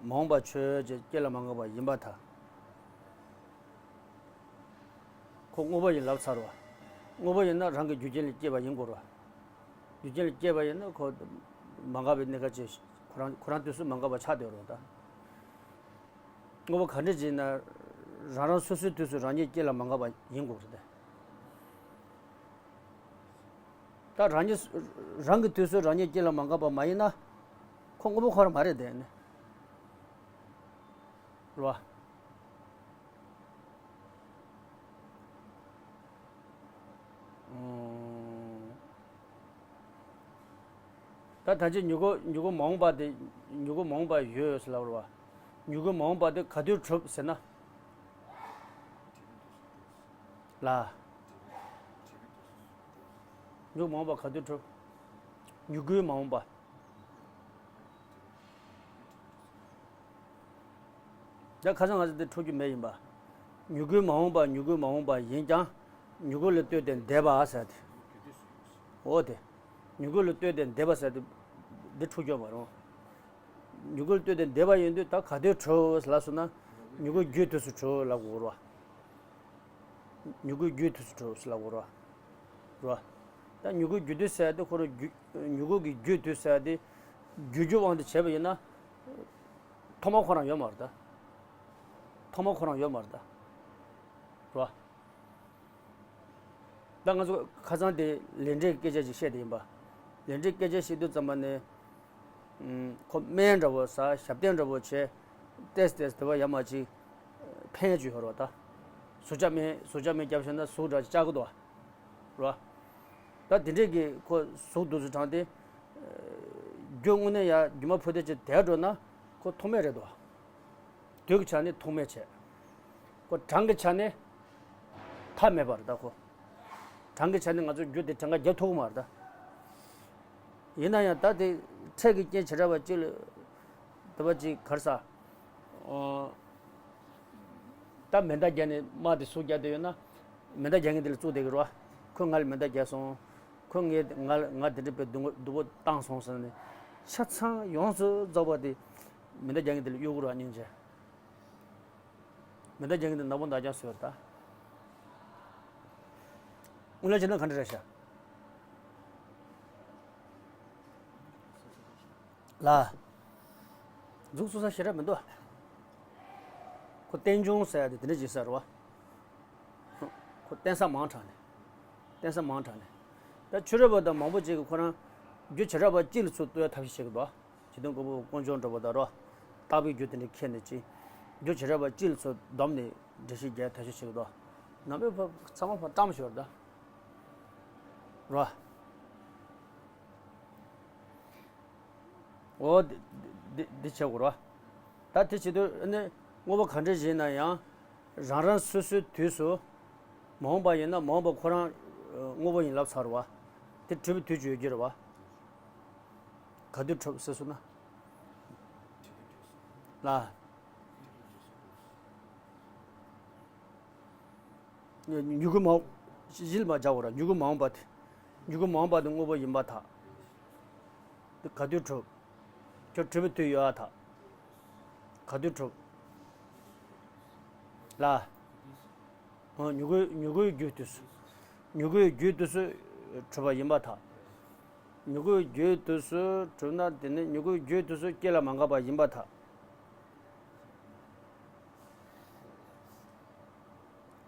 མ་འོངས་པ་ཆོས་ཅན་སྐྱེ་ལ་མ་འགགས་པ་ཡིན་པར་ཐལ། ཁོ་དངོས་པོ་ཡིན་ལབ་ཚར་བ། དངོས་པོ་ཡིན་ན་རང་གི་རྒྱུ་རྐྱེན་ལས་སྐྱེས་པ་ཡིན་དགོས་ར། རྒྱུ་རྐྱེན་ལས་སྐྱེས་པ་ཡིན་ན་ཁོ་མ་འགགས་པའི་གནས་སྐབས་ཅིག་ཁོ་རང་ཁོ་རང་དུས་སུ་མ་འགགས་པ་ཆགས་བསྡད་རོགས་ད། དངོས་པོ་ག་འདྲ་ཅིག་ཡིན་ན། རང་རང་སོ་སོའི་དུས་སུ་རང་ཉིད་སྐྱེ་ལ་མ་འགགས་པ་ཡིན་དགོས་རེད་དེ། ད་རང་ཉིད་རང་གི་དུས་སུ་རང་ཉིད་སྐྱེ་ལ་མ་འགགས་པ་མ་ཡིན་ན། ཁོ་དངོས་པོ་ཁོ་རང་མ་རེད་དེ་ནི། རེད་བ། ད་ད་ཅི་མྱུ་གུ་མྱུ་གུ་མ་འོངས་པ་དེ། མྱུ་གུ་མ་འོངས་པ་ཡོད་ཟེར་ལབ་རེད་བ། མྱུ་གུ་མ་འོངས་པ་དེ་ག་དུས་གྲུབ་ཟེར་ན། ལ། མྱུ་གུ་མ་འོངས་པ་ག་དུས་གྲུབ། མྱུ་གུའི་མ་འོངས་པ། ད་ཁ་སང་ང་ཚོ་འདི་འཁྲུག་རྒྱུ་མེད་ཡིན་པ། མྱུ་གུའི་མ་འོངས་པ། མྱུ་གུའི་མ་འོངས་པ་ཡིན་ཀྱང་། མྱུ་གུ་ལ་ལྟོས་ཏེ་འདས་པ་ཟེར་ཏེ། འོ་དེ། མྱུ་གུ་ལ་ལྟོས་ཏེ་འདས་པ་ཟེར་ཏེ། འདི་འཁྲུག་རྒྱུ་མ་རུང་། མྱུ་གུ་ལ་ལྟོས་ཏེ་འདས་པ་ཡིན་དུས་ད་ག་དུས་གྲུབ་ལབ་སོང་ན། མྱུ་གུ་རྒྱུའི་དུས་སུ་གྲུབ་ལབ་དགོས་རེད་བ། མྱུ་གུ་རྒྱུའི་དུས་སུ་གྲུབ་ལབ་དགོས་རེད་བ། རེད་བ། ད་མྱུ་གུ་རྒྱུ་དུས་ཟེར་དེ་ཁོ་རང་རྒྱུ། མྱུ་གུ་གི་རྒྱུའི་དུས་ཟེར་དེ། རྒྱུ་རྒྱུ་དབང་དུ་བྱས་པ་ཡིན་ན། ཐོག་མ་ཁོ་རང་ཡོད་མ་རེད་ད། ཐོག་མ་ཁོ་རང་ཡོད་མ་རེད་ད། རེད་བ། ད་ང་ཚོ་ཁ་སང་དེ་ལས་འབྲས་སྐད་ཆ་ཅིག་བཤད་དེ་ཡིན་པ། ལས་འབྲས་སྐད་ཆ་བཤད་དུས་ཙམ་པ་ནས། ཁོ་སྨན་འདྲ་བོ་ཟ། ཞབས་བརྟན་འདྲ་བོ་བྱས། ཏེས་ཏེས་དེ་བ་ཡ་མ་ཅིག་ཕན་ཅིག་ཡོད་རེད་བ་ད། གཟུགས་ཆགས་སྨན། གཟུགས་ཆགས་སྨན་བརྒྱབ་བྱས་ན་གཟུགས་འདྲ་ཅིག་ཆགས་ཀྱི་འདུག་བ། རེད་བ། ད་དེ་འདྲས་ཀྱི་ཁོ་གཟུགས་འདུག་སུ་དྲངས་ཏེ། རྒྱུ་དངོས་གནས་ཡ་རྒྱུ་མ་ཕུ་དེ་ཅིག་དེ་འགྲོ་ན་ཁོ་ཐོགས་མེད་རེད་དོ། དུས་ཀྱི་ཆ་ནས་ཐོགས་མེད་བྱས། ཁོ་གྲངས་ཀྱི་ཆ་ནས་མཐའ་མེད་པ་རེད་ད་ཁོ། གྲངས་ཀྱི་ཆ་ནས་ང་ཚོ་རྒྱུ་དེ་གྲངས་ཀ་བརྒྱབ་ཐུབ་ཀྱི་མ་རེད་ད། ཡིན་ན་ཡང་ད་དེ་འཕྲལ་གྱི་རྐྱེན་བྱེ་བྲག་པ་གཅིག་ལ། དེ་བ་གཅིག་གར་ས། ཨོ། ད་མེ་མདའ་རྒྱག་ནས་དམག་དེ་ཟུར་རྒྱག་བསྡད་ཡོད་ན། མེ་མདའ་རྒྱག་མཁན་དེ་ལ་བཙུགས་བསྡད་ཀྱི་རེད་བ། ཁོས་ང་ལ་མེ་མདའ་རྒྱག་སོང་། ཁོས་ངའི་ང་ལ་ང་དེ་འདྲ་བའི་སྡུག་སྡུག་པོ་བཏང་སོང་ཟེར་ནས། ཆ་ཚང་ཡོངས་སུ་རྫོགས་པ་དེ་མེ་མདའ་རྒྱག་མཁན་དེ་ལ་གཡོ་གི་རེད་བ། སྙིང་རྗེ། མེ་མདའ་རྒྱག་མཁན་དེ་ནག་པོ་མདའ་རྒྱག་བཟོས་རེད་ད། དངོས་གནས་བྱས་ན་ག་འདྲ་རེད་ཤག་ལ། མཛུབ་བཙུགས་ས་ཞེ་དྲག་མི་འདུག་ཁོ་རྟེན་འབྱུང་ཟེར་ཡ་དེ་དེ་འདྲ་ཅིག་ཟེར་བ། ཁོ་རྟེན་ས་མང་དྲགས་ནས། རྟེན་ས་མང་དྲགས་ནས། ད་ཆོས་རབ་པ་དང་མང་པོ་ཅིག་གིས་ཁོ་རང་རྒྱུ་བྱེ་བྲག་པ་གཅིག་ལ་ཚུར་གཏུག་ཡ་ཐབས་ཤེས་བྱེད་ཀྱི་འདུག་ཇི་ལྟར་མགོན་པོ་དཀོན་མཆོག་འགྲོ་བ་དང་རོ། རྟག་པའི་རྒྱུ་དེ་འདྲ་ཁྱེར་ནས་ཅིག་རྒྱུ་བྱེ་བྲག་པ་གཅིག་ལ་ཚུར་བསྡོམས་ནས་འགྲེལ་བཤད་རྒྱག་ཐབས་ཤེས་བྱེད་ཀྱི་འདུག་ནང་པའི་བ་ཚང་མ་བ་སྤྲང་ཞོར་ད། རོ། འོ་འདི་འདི་འདི་བྱེད་དགོས་རོ། ད་དེ་བྱེད་དུས་ནི་དངོས་པོ་ག་འདྲ་ཞིག་ཡིན་ན་ཡང་། རང་རང་སོ་སོའི་དུས་སུ། མ་འོངས་པ་ཡིན་ན་མ་འོངས་པ་ཁོ་རང་དངོས་པོ་ཡིན་ལབ་ཚར་བ། དེ་གྲུབ་པའི་དུས་ཅིག་ཡོད་ཀྱི་རེད་བ། ག་དུས་གྲུབ་ཟེར་སོང་ན། ལ། མྱུ་གུ་མ་འོངས། གཞི་ལ་མ་སྦྱར་བ་ར། མྱུ་གུ་མ་འོངས་པ་དེ། མྱུ་གུ་མ་འོངས་པ་དེ་དངོས་པོ་ཡིན་པར་ཐལ། དེ་ག་དུས་གྲུབ། ཁྱོད་གྲུབ་པའི་དུས་ཡོད་ཨ་ཐལ། ག་དུས་གྲུབ། ལ། འོ། མྱུ་གུ་མྱུ་གུའི་རྒྱུའི་དུས་སུ། མྱུ་གུའི་རྒྱུའི་དུས་སུ་གྲུབ་པ་ཡིན་པར་ཐལ། མྱུ་གུའི་རྒྱུའི་དུས་སུ་གྲུབ་ན་དེ་ནི་མྱུ་གུའི་རྒྱུའི་དུས་སུ་སྐྱེ་ལ་མ་འགགས་པ་ཡིན་པར་ཐལ།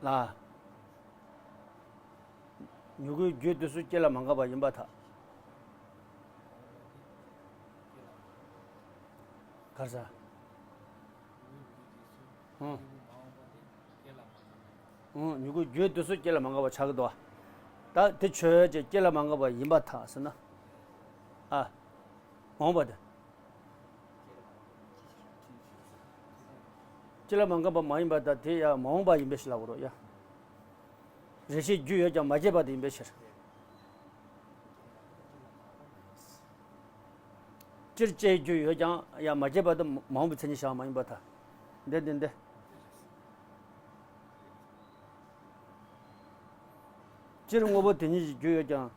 ལ། མྱུ་གུའི་རྒྱུའི་དུས་སུ་སྐྱེ་ལ་མ་འགགས་པ་ཡིན་པར་ཐལ། ག་རེ་ཟེར། ཨང་། ཨང་། མྱུ་གུའི་རྒྱུའི་དུས་སུ་སྐྱེ་ལ་མ་འགགས་པ་ཆགས་ཀྱི་འདུག་ད་དེ་ཆོས་ཅན། སྐྱེ་ལ་མ་འགགས་པ་ཡིན་པར་ཐལ་ཟེར་ན། ཨ། མ་འོངས་པ་དེ། སྐྱེ་ལ་མ་འགགས་པ་མ་ཡིན་པ་དང་དེ་ཡང་མ་འོངས་པ་ཡིན་པའི་ཕྱིར་ལབ་དགོས་རེད་ཡ། རེ་ཞིག་རྒྱུ་ཡོད་ཀྱང་མ་སྐྱེས་པ་དེ་ཡིན་པའི་ཕྱིར། སྤྱིར་སྐྱེ་རྒྱུ་ཡོད་ཀྱང་ཡང་མ་སྐྱེས་པ་དེ་མ་འོངས་པའི་མཚན་ཉིད་བྱ་བ་མ་ཡིན་པར་ཐལ། འདི་འདི་འདི། སྤྱིར་དངོས་པོ་དེ་ཉིད་ཀྱི་རྒྱུ་ཡོད་ཀྱང་།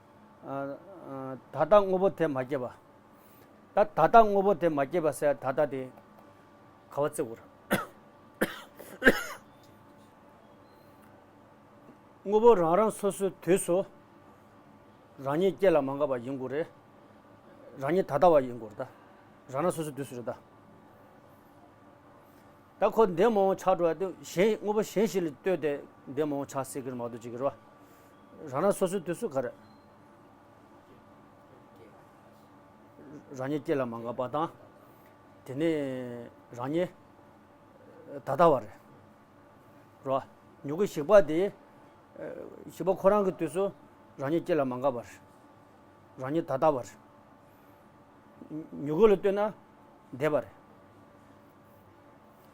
ཨ། ཨ། ད་ལྟ་དངོས་པོ་དེ་མ་སྐྱེས་པ། ད་ད་ལྟ་དངོས་པོ་དེ་མ་སྐྱེས་པ་ཟེར། ད་ལྟ་དེ་ག་པར་བརྩི་དགོས་རེད། དངོས་པོ་རང་རང་སོ་སོའི་དུས་སུ་རང་ཉིད་སྐྱེ་ལ་མ་འགགས་པ་ཡིན་དགོས་རེད། རང་ཉིད་ད་ལྟ་བ་ཡིན་དགོས་རེད་ད། རང་རང་སོ་སོའི་དུས་སུ་རེད་ད། ད་ཁོ་འདས་མ་འོངས་ཆགས་འགྲོ་བ་དེ་གཞན་དངོས་པོ་གཞན་ཞིག་ལ་ལྟོས་ཏེ་འདས་མ་འོངས་ཆགས་སྲིད་ཀྱི་རེད་མ་གཏོགས་ཅིག་གི་རེད་བ། རང་རང་སོ་སོའི་དུས་སུ་ག་རེ། རང་ཉིད་སྐྱེ་ལ་མ་འགགས་པ་དང་། དེ་ནས་རང་ཉིད་ད་ལྟ་བ་རེད། རོ། མྱུ་གུ་ཞིག་པ་དེ། ཞིག་པ་ཁོ་རང་གི་དུས་སུ་རང་ཉིད་སྐྱེ་ལ་མ་འགགས་པ་རེད། རང་ཉིད་ད་ལྟ་བ་རེད། མྱུ་གུ་ལ་ལྟོས་ན་འདས་པ་རེད།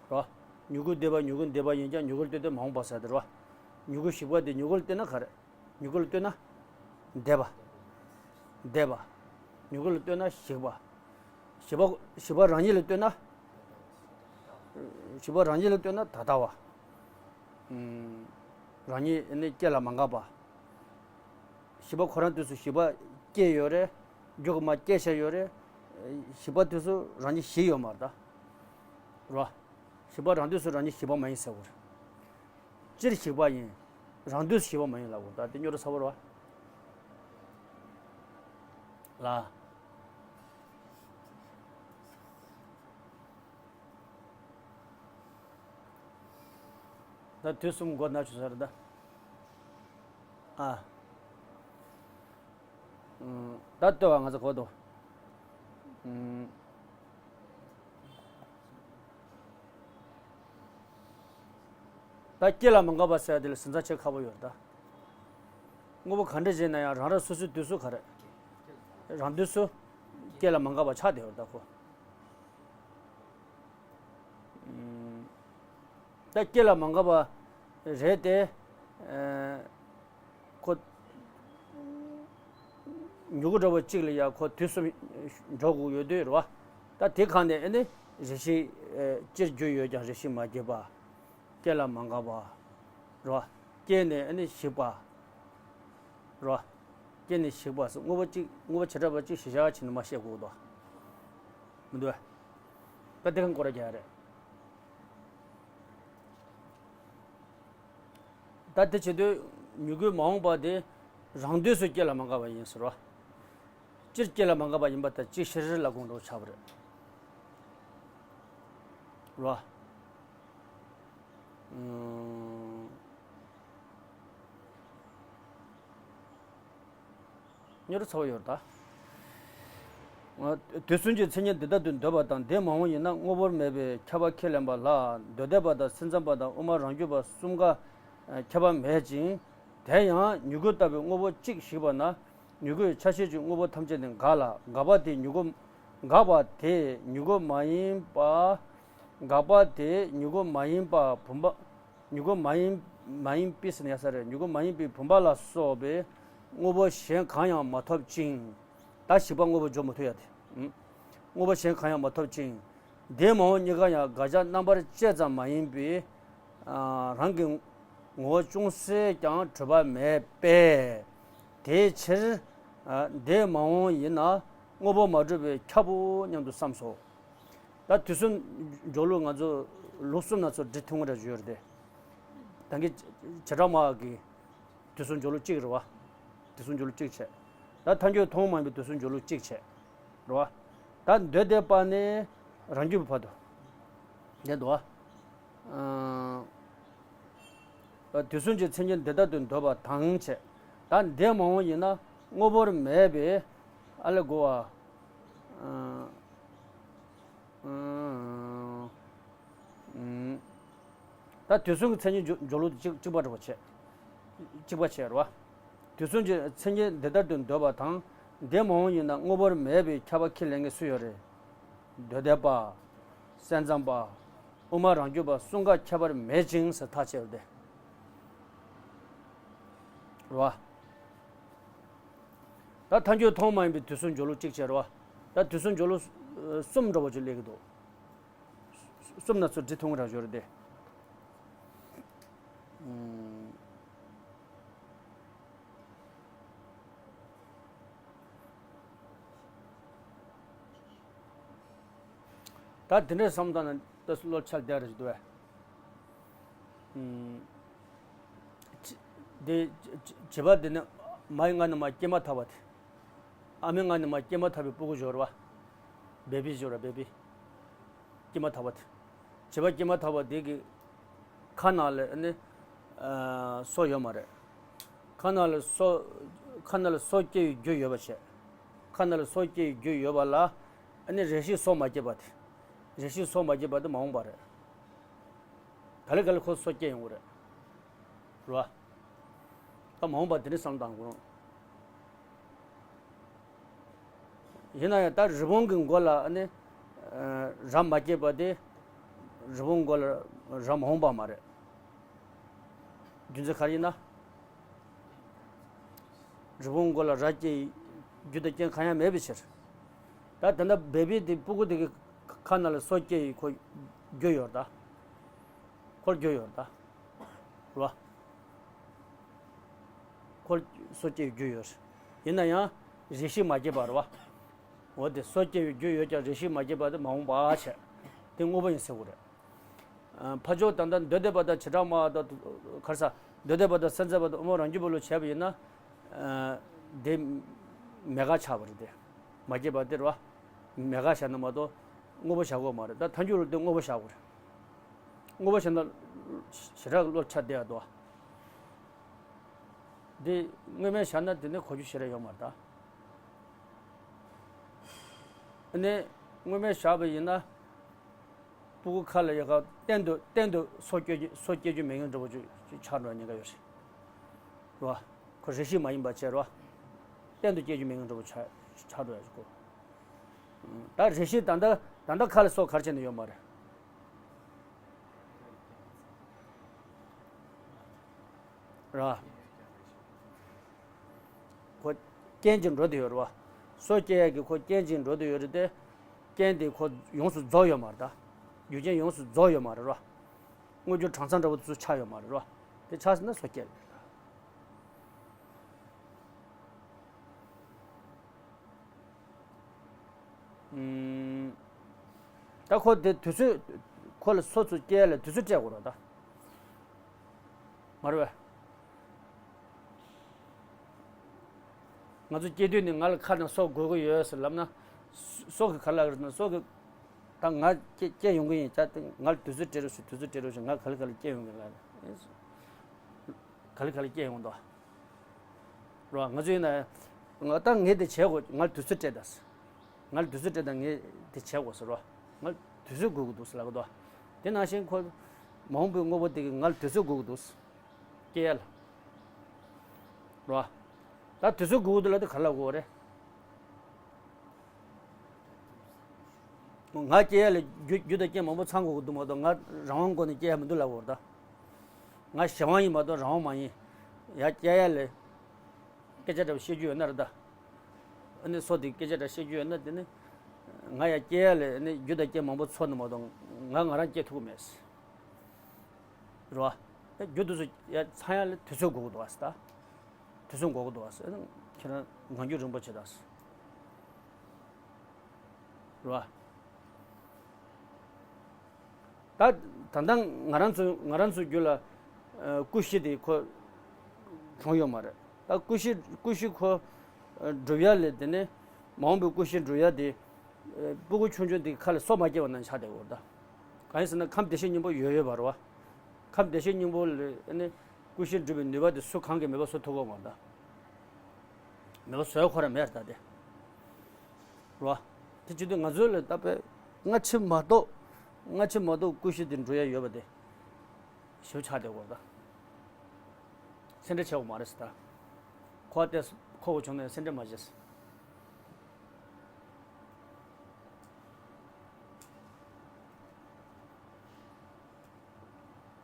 རོ། མྱུ་གུ་འདས་པ་མྱུ་གུ་འདས་པ་ཡིན་ཀྱང་མྱུ་གུ་ལ་ལྟོས་ཏེ་མ་འོངས་པ་ཟེར་ཏེ་རོ། མྱུ་གུ་ཞིག་པ་དེ་མྱུ་གུ་ལ་ལྟོས་ན་ག་རེ། མྱུ་གུ་ལ་ལྟོས་ན། འདས་པ། འདས་པ། མྱུ་གུ་ལ་ལྟོས་ན་ཞིག་པ། ཞིག་པ་ཞིག་པ་རང་ཉིད་ལ་ལྟོས་ན། ཞིག་པ་རང་ཉིད་ལ་ལྟོས་ན་ད་ལྟ་བ། ཨུམ། རང་ཉིད་ནི་སྐྱེ་ལ་མ་འགགས་པ། ཞིག་པ་ཁོ་རང་དུས་སུ་ཞིག་པ་སྐྱེས་ཡོད་རེད། མཇུག་གི་མ་སྐྱེས་བཞག་ཡོད་རེད། ཞིག་པ་དུས་སུ་རང་ཉིད་ཞིག་ཡོད་མ་རེད་ད། རོ། ཞིག་པ་རང་དུས་སུ་རང་ཉིད་ཞིག་པ་མ་ཡིན་ཟེར་བ་རེད། སྤྱིར་ཞིག་པ་ཡིན། རང་དུས་སུ་ཞིག་པ་མ་ཡིན་ལབ་དགོས། ད་དེ་སྨྱོ་ར་ཚ་བོ་རེད་བ། ལ། ད་དུས་གསུམ་མགོ་ན་ཆུ་ས་རེད་ད། ཨ། ད་ལྟོས་པ་ང་ཚོ་གོ་དོ། ད་སྐྱེ་ལ་མ་འགགས་པ་ཟེར་དེ་ལ་ཟིན་ཚ་ཆེ་ཁ་པོ་ཡོད་ད། དངོས་པོ་ག་འདྲ་བྱས་ན་ཡང་རང་རང་སོ་སོའི་དུས་སུ་ག་རེ། རང་དུས་སུ་སྐྱེ་ལ་མ་འགགས་པ་ཆགས་བསྡད་ཡོད་ད་ཁོ། ད་སྐྱེ་ལ་མ་འགགས་པ་རེད་དེ། ཁོ། མྱུ་གུ་འདྲ་བོ་གཅིག་ལ་ཡང་ཁོ་དུས་གསུམ་འགྲོ་དགོས་ཡོད་དུས་རེད་བ། ད་དེ་གང་ནས་ཨེ་ནི་རེ་ཞིག་སྤྱིར་རྒྱུ་ཡོད་ཀྱང་རེ་ཞིག་མ་སྐྱེས་པ། སྐྱེ་ལ་མ་འགགས་པ། རེད་བ། སྐྱེས་ནས་ཨེ་ནི་ཞིག་པ། རེད་བ། སྐྱེས་ནས་ཞིག་པ་སོགས་དངོས་པོ་གཅིག་དངོས་པོ་བྱེ་བྲག་པ་གཅིག་གཞི་བཞག་བྱས་ནས་མ་བཤད་དགོས་འདུག་བ། མི་འདུག་བ། ད་དེ་གང་སྐོར་ར་རྒྱག་ཡ་རེད། ད་དེ་བྱེད་དུས་མྱུ་གུའི་མ་འོངས་པ་དེ་རང་དུས་སུ་སྐྱེ་ལ་མ་འགགས་པ་ཡིན་ཟེར་བ། སྤྱིར་སྐྱེ་ལ་མ་འགགས་པ་ཡིན་པ་དང་གཅིག་ཤེས་རིག་ལ་དགོངས་འགྲོ་ཆགས་པ་རེད། རོ། ཨུམ། སྨྱོ་རུ་ཚ་བོ་ཡོད་ད། དུས་གསུམ་གྱི་མཚན་ཉིད་འདི་ལྟར་དུ་འདོད་པ་དང་འདས་མ་འོངས་ཡིན་ན་དངོས་པོར་མེད་པའི་ཁྱབ་པ་ཁས་ལེན་པ་ལ་འདོད་ལྡན་པ་དང་སེམས་ཙམ་པ་དང་དབུ་མ་རང་རྒྱུད་པ་གསུམ་ཀ་ཁྱད་པར་མེད་ཅིང་། དེ་ཡང་མྱུ་གུ་ལྟ་བུའི་དངོས་པོ་གཅིག་ཞིག་པ་ན་མྱུ་གུའི་ཆ་ཤས་ཀྱི་དངོས་པོ་ཐམས་ཅད་ནི་འགག་ལ་འགག་པ་དེ་མྱུ་གུ་འགག་པ་དེ་མྱུ་གུ་མ་ཡིན་པ། འགག་པ་དེ་མྱུ་གུ་མ་ཡིན་པ་བུམ་པ། མྱུ་གུ་མ་ཡིན་མ་ཡིན་པའི་ཟེར་ན་ཡ་ས་རེད། མྱུ་གུ་མ་ཡིན་པའི་བུམ་པ་ལ་སོགས་པའི་དངོས་པོ་གཞན་གང་ཡང་མ་ཐོབ་ཅིང་། ད་ཞིག་པ་དངོས་པོ་འཇོག་མི་ཐུབ་ཡ་དེ། དངོས་པོ་གཞན་གང་ཡང་མ་ཐོབ་ཅིང་། འདས་མ་འོངས་གཉིས་ཀ་ཡང་དགག་བྱ་རྣམ་པར་དཔྱད་ཙམ་མ་ཡིན་པའི། རང་གི་ངོ་བོ་ཅུང་ཟད་ཀྱང་གྲུབ་པ་མེད་པས། དེའི་ཕྱིར། འདས་མ་འོངས་ཡིན་ན་དངོས་པོ་མ་གྲུབ་པས་ཁྱབ་བོ་སྙམ་དུ་བསམས་སོ། ད་དུས་གསུམ་འཇོག་ལུགས་ང་ཚོ་ལུགས་གསུམ་ན་ཚོ་འབྲི་ཐུང་ངུ་འདྲ་ཞུ་ཡོད་རེད་དེ། ད་གིན་བྱེ་བྲག་སྨྲ་བ་གི་དུས་གསུམ་འཇོག་ལུགས་གཅིག་རེད་བ། དུས་གསུམ་འཇོག་ལུགས་གཅིག་བྱས། ད་ཐལ་འགྱུར་མཐོང་མ་ཡིན་པའི་དུས་གསུམ་འཇོག་ལུགས་གཅིག་བྱས། རེད་བ། ད་འདོད་ལྡན་པ་ནས་རང་རྒྱུད་པའི་བར་དུ། འདི་འདུག་བ། དུས་གསུམ་གྱི་མཚན་ཉིད་འདི་ལྟར་དུ་འདོད་པ་དང་བྱས། ད་འདས་མ་འོངས་ཡིན་ན་དངོས་པོར་མེད་པའི་ཨ་ལས་གོ་བ། ད་དུས་གསུམ་གྱི་མཚན་ཉིད་འཇོག་ལུགས་དེ་གཅིག་གཅིག་པ་འདྲ་བ་བྱས། གཅིག་པ་བྱས་རེད་བ། དུས་གསུམ་གྱི་མཚན་ཉིད་འདི་ལྟར་དུ་འདོད་པ་དང་། འདས་མ་འོངས་ཡིན་ན་དངོས་པོར་མེད་པའི་ཁྱབ་པ་ཁས་ལེན་མཁན་སུ་ཡོད་རེད། འདོད་ལྡན་པ། སེམས་ཙམ་པ། དབུ་མ་རང་རྒྱུད་པ་གསུམ་ཀ་ཁྱད་པར་མེད་ཅིང་ཟེར་ཐག་བཅད་པ་སྟེ། རེད་བ། ད་ཐལ་འགྱུར་མཐོང་མ་ཡིན་པའི་དུས་གསུམ་འཇོག་ལུགས་གཅིག་བྱས་རེད་བ། ད་དུས་གསུམ་འཇོག་ལུགས་གསུམ་འདྲ་བོ་ཅིག་སླེབས་ཀྱི་འདུག་གསུམ་ན་ཚུར་འབྲི་ཐུང་ར་ཞོར་དེ། ད་དེ་འདྲའི་བསམ་བཏང་ན་ད་བློ་ཆགས་བསྡད་རེད་འདུག་བས། དེ་བྱེད་པ་དེ་ནི་མའི་མངལ་ནས་མར་སྐྱེས་མ་ཐག་པ་དེ། ཨ་མའི་མངལ་ནས་མར་སྐྱེས་མ་ཐག་པའི་སྤུ་གུ་ཞོར་བ། བེ་བི་ཞོར་བ་བེ་བི། སྐྱེས་མ་ཐག་པ་དེ། བྱིས་པ་སྐྱེས་མ་ཐག་པ་དེ་གི་ཁ་ནང་ལ་ཨ་ནི་སོ་ཡོད་མ་རེད། ཁ་ནང་ལ་སོ་ཁ་ནང་ལ་སོ་སྐྱེ་བའི་རྒྱུ་ཡོད་པ་བྱས། ཁ་ནང་ལ་སོ་སྐྱེ་བའི་རྒྱུ་ཡོད་པ་ལ་ཨ་ནི་རེ་ཞིག་སོ་མ་སྐྱེས་པ་དེ། རེ་ཞིག་སོ་མ་སྐྱེས་པ་དེ་མ་འོངས་པ་རེད། ག་ལེ་ག་ལེ་ཁོ་སོ་སྐྱེ་ཡོང་གི་རེད། རེད་བ། ད་མ་འོངས་པ་དེ་ནི་བསམ་བཏང་དགོས་རུང་། ཡིན་ན་ཡང་ད་རི་བོང་གི་མགོ་ལ་ཨ་ནི་ར་མ་སྐྱེས་པ་དེ་རི་བོང་མགོ་ལ་ར་མ་འོངས་པ་མ་རེད། རྒྱུ་མཚན་ག་རེ་ཡིན་ན། རི་བོང་མགོ་ལ་ར་སྐྱེ་ཡི་རྒྱུ་དང་རྐྱེན་གང་ཡང་མེད་པའི་ཕྱིར། ད་ད་ལྟ་བེ་བི་དེ་སྤུ་གུ་དེ་གི་ཁ་ནང་ལ་སོ་སྐྱེ་ཡི་ཁོ་རྒྱུ་ཡོད་ད། ཁོར་རྒྱུ་ཡོད་ད། རེད་བ། ཁོར་སོ་སྐྱེ་ཡི་རྒྱུ་ཡོད། ཡིན་ན་ཡང་རེ་ཞིག་མ་སྐྱེས་པ་རེད་བ། འོ་དེ་སོ་སྐྱེ་བའི་རྒྱུ་ཡོད་ཀྱང་རེ་ཞིག་མ་སྐྱེས་པ་དེ་མ་འོངས་པ་བྱས། དེ་དངོས་པོ་ཡིན་ཟེར་དགོས་རེད། ཕ་ཆོས་དང་ད་འདོད་ལྡན་པ་དང་བྱེ་བྲག་སྨྲ་བ་དང་ག་རེ་ཟ། འདོད་ལྡན་པ་དང་སེམས་ཙམ་པ་དང་དབུ་མ་རང་རྒྱུད་པ་ལ་བྱས་པ་ཡིན་ན། དེ་མེད་དགག་ཆགས་པ་རེད་དེ། མ་སྐྱེས་པ་དེ་རེད་བ། མེད་དགག་བྱས་ན་མ་གཏོགས་དངོས་པོ་བཞག་དགོས་མ་རེད། ད་ཐལ་འགྱུར་ལ་དེ་དངོས་པོ་བཞག་དགོས་རེད། དངོས་པོ་བཞག་ན་ཞེ་དྲག་བློ་ཆགས་བསྡད་ཡ་འདུག་འདི་དངོས་མེད་བཞག་ན་དེ་ནི་གོ་རྒྱུ་ཞེ་དྲག་ཡོད་མ་རེད་ད། ཨ་ནི་དངོས་མེད་བཞག་པ་ཡིན་ན། སྤུ་གུ་ཁ་ལ་ཡོད་ཁ་གཏན་དུ་གཏན་དུ་སོ་སྐྱེ་རྒྱུ་སོ་སྐྱེ་རྒྱུ་མེད་མཁན་འདྲ་པོ་ཅིག་ཆགས་འགྲོ་ཡ་ཉེན་ཁ་ཡོད་རེད། རེད་བ། ཁོ་རེ་ཞིག་མ་ཡིན་པ་བྱས་རེད་བ། གཏན་དུ་སྐྱེ་རྒྱུ་མེད་མཁན་འདྲ་པོ་ཆགས་ཆགས་འགྲོ་ཡ་ཅིག་གོ། ད་རེ་ཞིག་ད་ལྟ་ད་ལྟ་ཁ་ལ་སོ་ག་རེ་བྱས་ནས་ཡོད་མ་རེད། ར། ཁོ་རྐྱེན་གྱིས་འགྲོ་དུ་ཡོད་རེད་བ། སོ་སྐྱེ་ཡག་གི་ཁོ་རྐྱེན་གྱིས་འགྲོ་དུ་ཡོད་རེད་དེ། རྐྱེན་དེ་ཁོ་ཡོངས་སུ་རྫོགས་ཡོད་མ་རེད་ད། རྒྱུ་རྐྱེན་ཡོངས་སུ་རྫོགས་ཡོད་མ་རེད་ར། དངོས་རྒྱུ་གྲངས་ཚང་འདྲ་པོ་དེ་ཚོ་ཆགས་ཡོད་མ་རེད་ར། དེ་ཆགས་ཟིན་ན་སོ་སྐྱེ་རེད། ད་ཁོ་དེ་དུས་ཚོད། ཁོ་ལ་སོ་ཚོད་སྐྱེལ་ལ་དུས་ཚོད་སྤྲད་དགོས་རེད་ད། མ་རེད་པས། ང་ཚོ་སྐྱེ་དུས་ནས་ང་ལ་ཁ་ནང་སོ་དགོས་ཀྱི་ཡོད་ཟེར་ལབ་ན། སོ་གི་ག་ལ་རེད་ན་སོ་གི། ད་ང་སྐྱེ་སྐྱེ་ཡོང་གི་ཡིན་ད་ང་ལ་དུས་ཚོད་སྤྲད་རོགས་ཞུ་དུས་ཚོད་སྤྲད་རོགས་ཞུ་ང་ག་ལ་ག་ལ་སྐྱེ་ཡོང་གི་ལ། ག་ལ་ག་ལ་སྐྱེ་ཡོང་འདུག་རོ། ང་ཚོ་ཡིན་ན། ང་ད་ངས་དེ་བྱེད་དགོས། ང་ལ་དུས་ཚོད་སྤྲད་དང་། ང་ལ་དུས་ཚོད་སྤྲད་དང་ངས་དེ་བྱེད་དགོས་ཟེར་རོ། ང་ལ་དུས་ཚོད་དགོས་ཀྱི་འདུག་ཟེར་ལབ་ཀྱི་འདུག་དེ་ནང་བཞིན་ཁོ། མ་འོངས་པའི་དངོས་པོ་དེ་གིས་ང་ལ་དུས་ཚོད་དགོས་ཀྱི་འདུག་སྐྱེ་ཡ་ལ། རོ། ད་དུས་ཚོད་དགོས་ཀྱི་འདུག་ལབ་དུས་ག་ལ་དགོས་རེད། ང་སྐྱེ་ཡ་ལ་རྒྱུ་རྒྱུ་དང་རྐྱེན་མང་པོ་ཚང་དགོས་ཀྱི་འདུག་མ་གཏོགས་ང་རང་དབང་སྒོ་ནས་སྐྱེ་ཡ་མི་འདུག་ལབ་དགོས་རེད་ད། ང་གཞན་དབང་ཡིན་མ་གཏོགས་རང་དབང་མ་ཡིན། ཡ་སྐྱེ་ཡ་ལ། སྐད་ཆ་འདྲ་པོ་བཤད་རྒྱུ་ཡོད་ན་རེད་ད། ཨ་ནི་སོ་དེ་སྐད་ཆ་འདྲ་བཤད་རྒྱུ་ཡོད་ན་དེ་ནི། ང་ཡ་སྐྱེ་ཡ་ལ་ཨ་ནི་རྒྱུ་དང་རྐྱེན་མང་པོ་ཚོགས་ནས་མ་གཏོགས་ང་ང་རང་སྐྱེ་ཐུབ་ཀྱི་མེད། རེད་བ། རྒྱུ་དེ་ཚོ་ཡ་ཚང་ཡ་ལ་དུས་ཚོད་དགོས་ཀྱི་འདུག་ཨ་ཟེར་ད། དུས་ཚོད་འགོར་གྱི་འདུག་ཟེར་ན་ཁྱེད་རང་ངང་རྒྱུད་རིན་པོ་ཆེ་དང་། རེད་བ། ད་ད་ལྟ་ང་རང་ཚོ་ང་རང་ཚོའི་རྒྱུད་ལ་ཨ་ཀུ་ཤི་དེ་ཁོ་བྱུང་ཡོད་མ་རེད། ད་ཀུ་ཤི་ཀུ་ཤི་ཁོ་ཨ་སྒྲུབ་ཡ་ལས་དེ་ནས་མ་འོངས་པའི་ཀུ་ཤི་སྒྲུབ་ཡ་དེ་ཨ་སྤུ་གུ་ཆུང་ཆུང་དེ་ཁ་ལ་སོ་མ་སྐྱེ་བ་ནང་ཆགས་བསྡད་ཡོད་རེད་ད། གང་ཡིན་ཟེར་ན་ཁམས་བདེ་གཤེགས་སྙིང་པོ་ཡོད་ཡོད་པ་རེད་བ། ཁམས་བདེ་གཤེགས་སྙིང་པོ་ལ་ཨ་ནི། ཀུ་ཤི་སྒྲུབ་པའི་ནུས་པ་དེ་སུ་གང་གིས་མེད་པ་བཟོ་ཐུབ་ཀྱི་མ་རེད་ད། མེད་པ་བཟོ་ཡ་ཁོ་རང་མེད་རེད་ད་དེ། རེད་བ། དེ་བྱེད་དུས་ང་ཚོའི་ལ་ད་དཔེ་སྔ་ཕྱི་མ་གཏོགས། སྔ་ཕྱི་མ་གཏོགས་ཀུ་ཤི་དེ་འགྲོ་ཡ་ཡོད་པ་དེ། ཞེ་པོ་ཆགས་བསྡད་ཡོད་རེད་ད། སེམས་ཁྲལ་བྱེད་དགོས་མ་རེད་ཟེར་ད། ཁོ་ལྟས་ཁོ་བོ་བྱུང་ནས་སེམས་ཁྲལ་མ་བྱེད་ཟེར།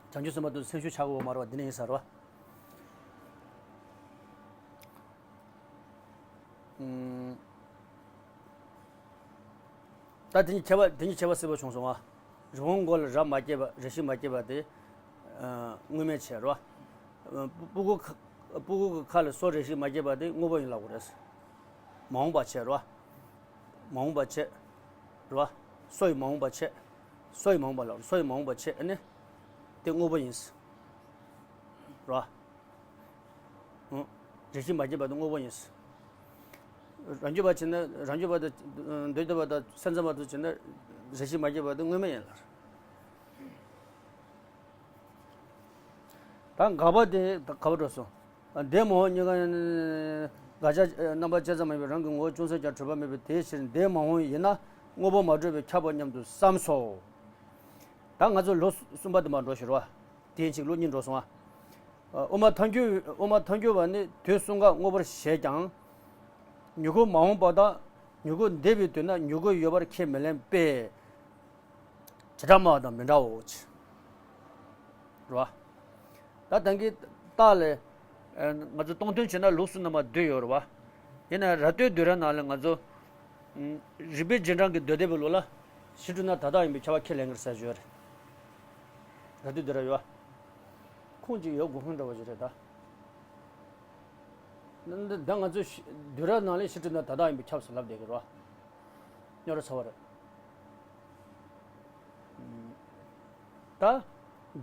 བྱང་ཆུབ་སེམས་དཔའ་དེ་ཚོ་སེམས་ཤུགས་ཆག་གི་ཡོད་མ་རེད་བ། འདི་ནས་ཡིན་ས་རེད་བ། ཨུམ། ད་དེ་གཉིས་ཁྱད་པར་དེ་གཉིས་ཁྱད་པར་གསལ་པོ་བྱུང་སོང་བ། རི་བོང་མགོ་ལ་ར་མ་སྐྱེས་པ་རེ་ཞིག་མ་སྐྱེས་པ་དེ། ཨ། དངོས་མེད་བྱས་རེད་བ། སྤུ་གུ་ཁ་སྤུ་གུ་གི་ཁ་ལ་སོ་རེ་ཞིག་མ་སྐྱེས་པ་དེ་དངོས་པོ་ཡིན་ལབ་དགོས་རེད། མ་འོངས་པ་བྱས་རེད་བ། མ་འོངས་པ་བྱས། རེད་བ། སོ་ཡི་མ་འོངས་པ་བྱས། སོ་ཡི་མ་འོངས་པ་ལ་སོ་ཡི་མ་འོངས་པ་བྱས་ཨ་ནི། དེ་དངོས་པོ་ཡིན། རེད་བ། རེ་ཞིག་མ་སྐྱེས་པ་དེ་དངོས་པོ་ཡིན། རང་རྒྱུད་པ་བྱས་ན་རང་རྒྱུད་པ་དང་འདོད་ལྡན་པ་དང་སེམས་ཙམ་པ་དང་བྱས་ན་རེ་ཞིག་མ་སྐྱེས་པ་དེ་དངོས་མེད་ཡིན་ལ། ད་འགག་པ་དེ་ད་ག་པར་འགྲོ་སོང་། འདས་མ་འོངས་གཉིས་ཀ་འགག་བྱ་རྣམ་པ་ཅི་ཙམ་མེད་པའི་རང་གི་ངོ་བོ་ཅུང་ཟད་ཀྱང་གྲུབ་པ་མེད་པའི་དེའི་ཕྱིར་འདས་མ་འོངས་ཡིན་ན་དངོས་པོ་མ་གྲུབ་པས་ཁྱབ་པ་སྙམ་དུ་བསམས་སོ། ད་ང་ཚོ་ལོ་གསུམ་པ་དེ་མར་འགྲོ་ཞུ་རོགས། དེ་ཡིན་ཅིག་ལོ་གཉིས་འགྲོ་སོང་ཨ། དབུ་མ་ཐལ་འགྱུར་དབུ་མ་ཐལ་འགྱུར་བ་ནི་དུས་གསུམ་ཀ་དངོས་པོར་བཞེད་ཀྱང་། མྱུ་གུ་མ་འོངས་པ་དང་མྱུ་གུ་འདས་པའི་དུས་ན་མྱུ་གུ་ཡོད་པར་ཁས་མི་ལེན་པས། བྱེ་བྲག་སྨྲ་བ་དང་མི་འདྲའོ། རེད་བ། ད་ད་གིན་རྟགས་ལས། ང་ཚོ་སྟོང་ཐུན་བྱས་ན་ལུགས་གསུམ་རྣམ་པ་བསྡུས་ཡོད་རེད་བ། ཡིན་ན་རབ་ཏུ་བསྡུས་ར་ནང་ལས་ང་ཚོ། རིགས་པའི་རྗེས་འབྲང་གི་མདོ་སྡེ་པའི་ལུགས་ལ། གཞི་གྲུབ་ན་ད་ལྟ་ཡིན་པའི་ཁྱབ་པ་ཁས་ལེན་གྱི་རེད་ཟེར་ཞུ་ཡ་རེད། རབ་ཏུ་བསྡུས་ར་ཡོད་བ། ཁུངས་ཅིག་ཡོད་དགོས་ཁུངས་འདྲ་བ་ཞིག་རེད་ད། ད་ང་ཚོ་བསྡུས་ར་ནང་ལས་གཞི་གྲུབ་ན་ད་ལྟ་ཡིན་པའི་ཁྱབ་ཟེར་ལབ་བསྡད་ཀྱི་རེད་བ། རྙོག་དྲ་ཚ་བ་རེད། ད།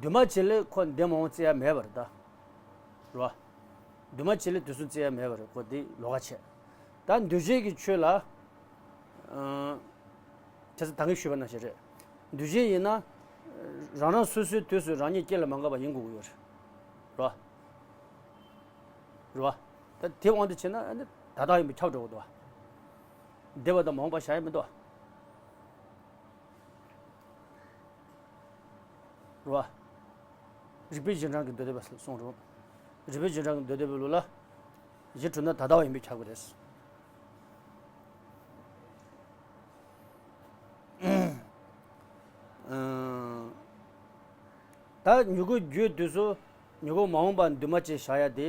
འདུས་མ་བྱས་ལས་ཁོ་འདས་མ་འོངས་བརྩི་ཡ་མེད་པ་རེད་ད། རེད་བ། འདུས་མ་བྱས་ལས་དུས་གསུམ་བརྩི་ཡ་མེད་པ་རེད་ཁོ་འདི་ལོགས་ཀ་བྱས། ད་འདུས་བྱས་ཀྱི་ཆོས་ལ། ཨང་། བྱས་ཙང་ད་གིན་ཞུས་པ་ནང་བཞིན་རེད། འདུས་བྱས་ཡིན་ན། རང་རང་སོ་སོའི་དུས་སུ་རང་ཉིད་སྐྱེ་ལ་མ་འགགས་པ་ཡིན་དགོས་ཀྱི་ཡོད་རེད། རེད་བ། རེད་བ། ད་དེ་དབང་དུ་བྱས་ན་ཨ་ནི་ད་ལྟ་ཡིན་པས་ཁྱབ་འགྲོ་གི་འདུག་བ། འདས་པ་དང་མ་འོངས་པ་བཞག་ཡ་མི་འདུག་བ། རེད་བ། རིགས་པའི་རྗེས་འབྲང་གི་མདོ་སྡེ་པས་གསུངས་རེད། རིགས་པའི་རྗེས་འབྲང་གི་མདོ་སྡེ་པའི་ལུགས་ལ། གཞི་གྲུབ་ན་ད་ལྟ་བ་ཡིན་པས་ཁྱབ་ཀྱི་རེད། ད་མྱུ་གུ་རྒྱུའི་དུས་སུ་མྱུ་གུ་མ་འོངས་པ་འདུས་མ་བྱས་བཞག་ཡ་དེ།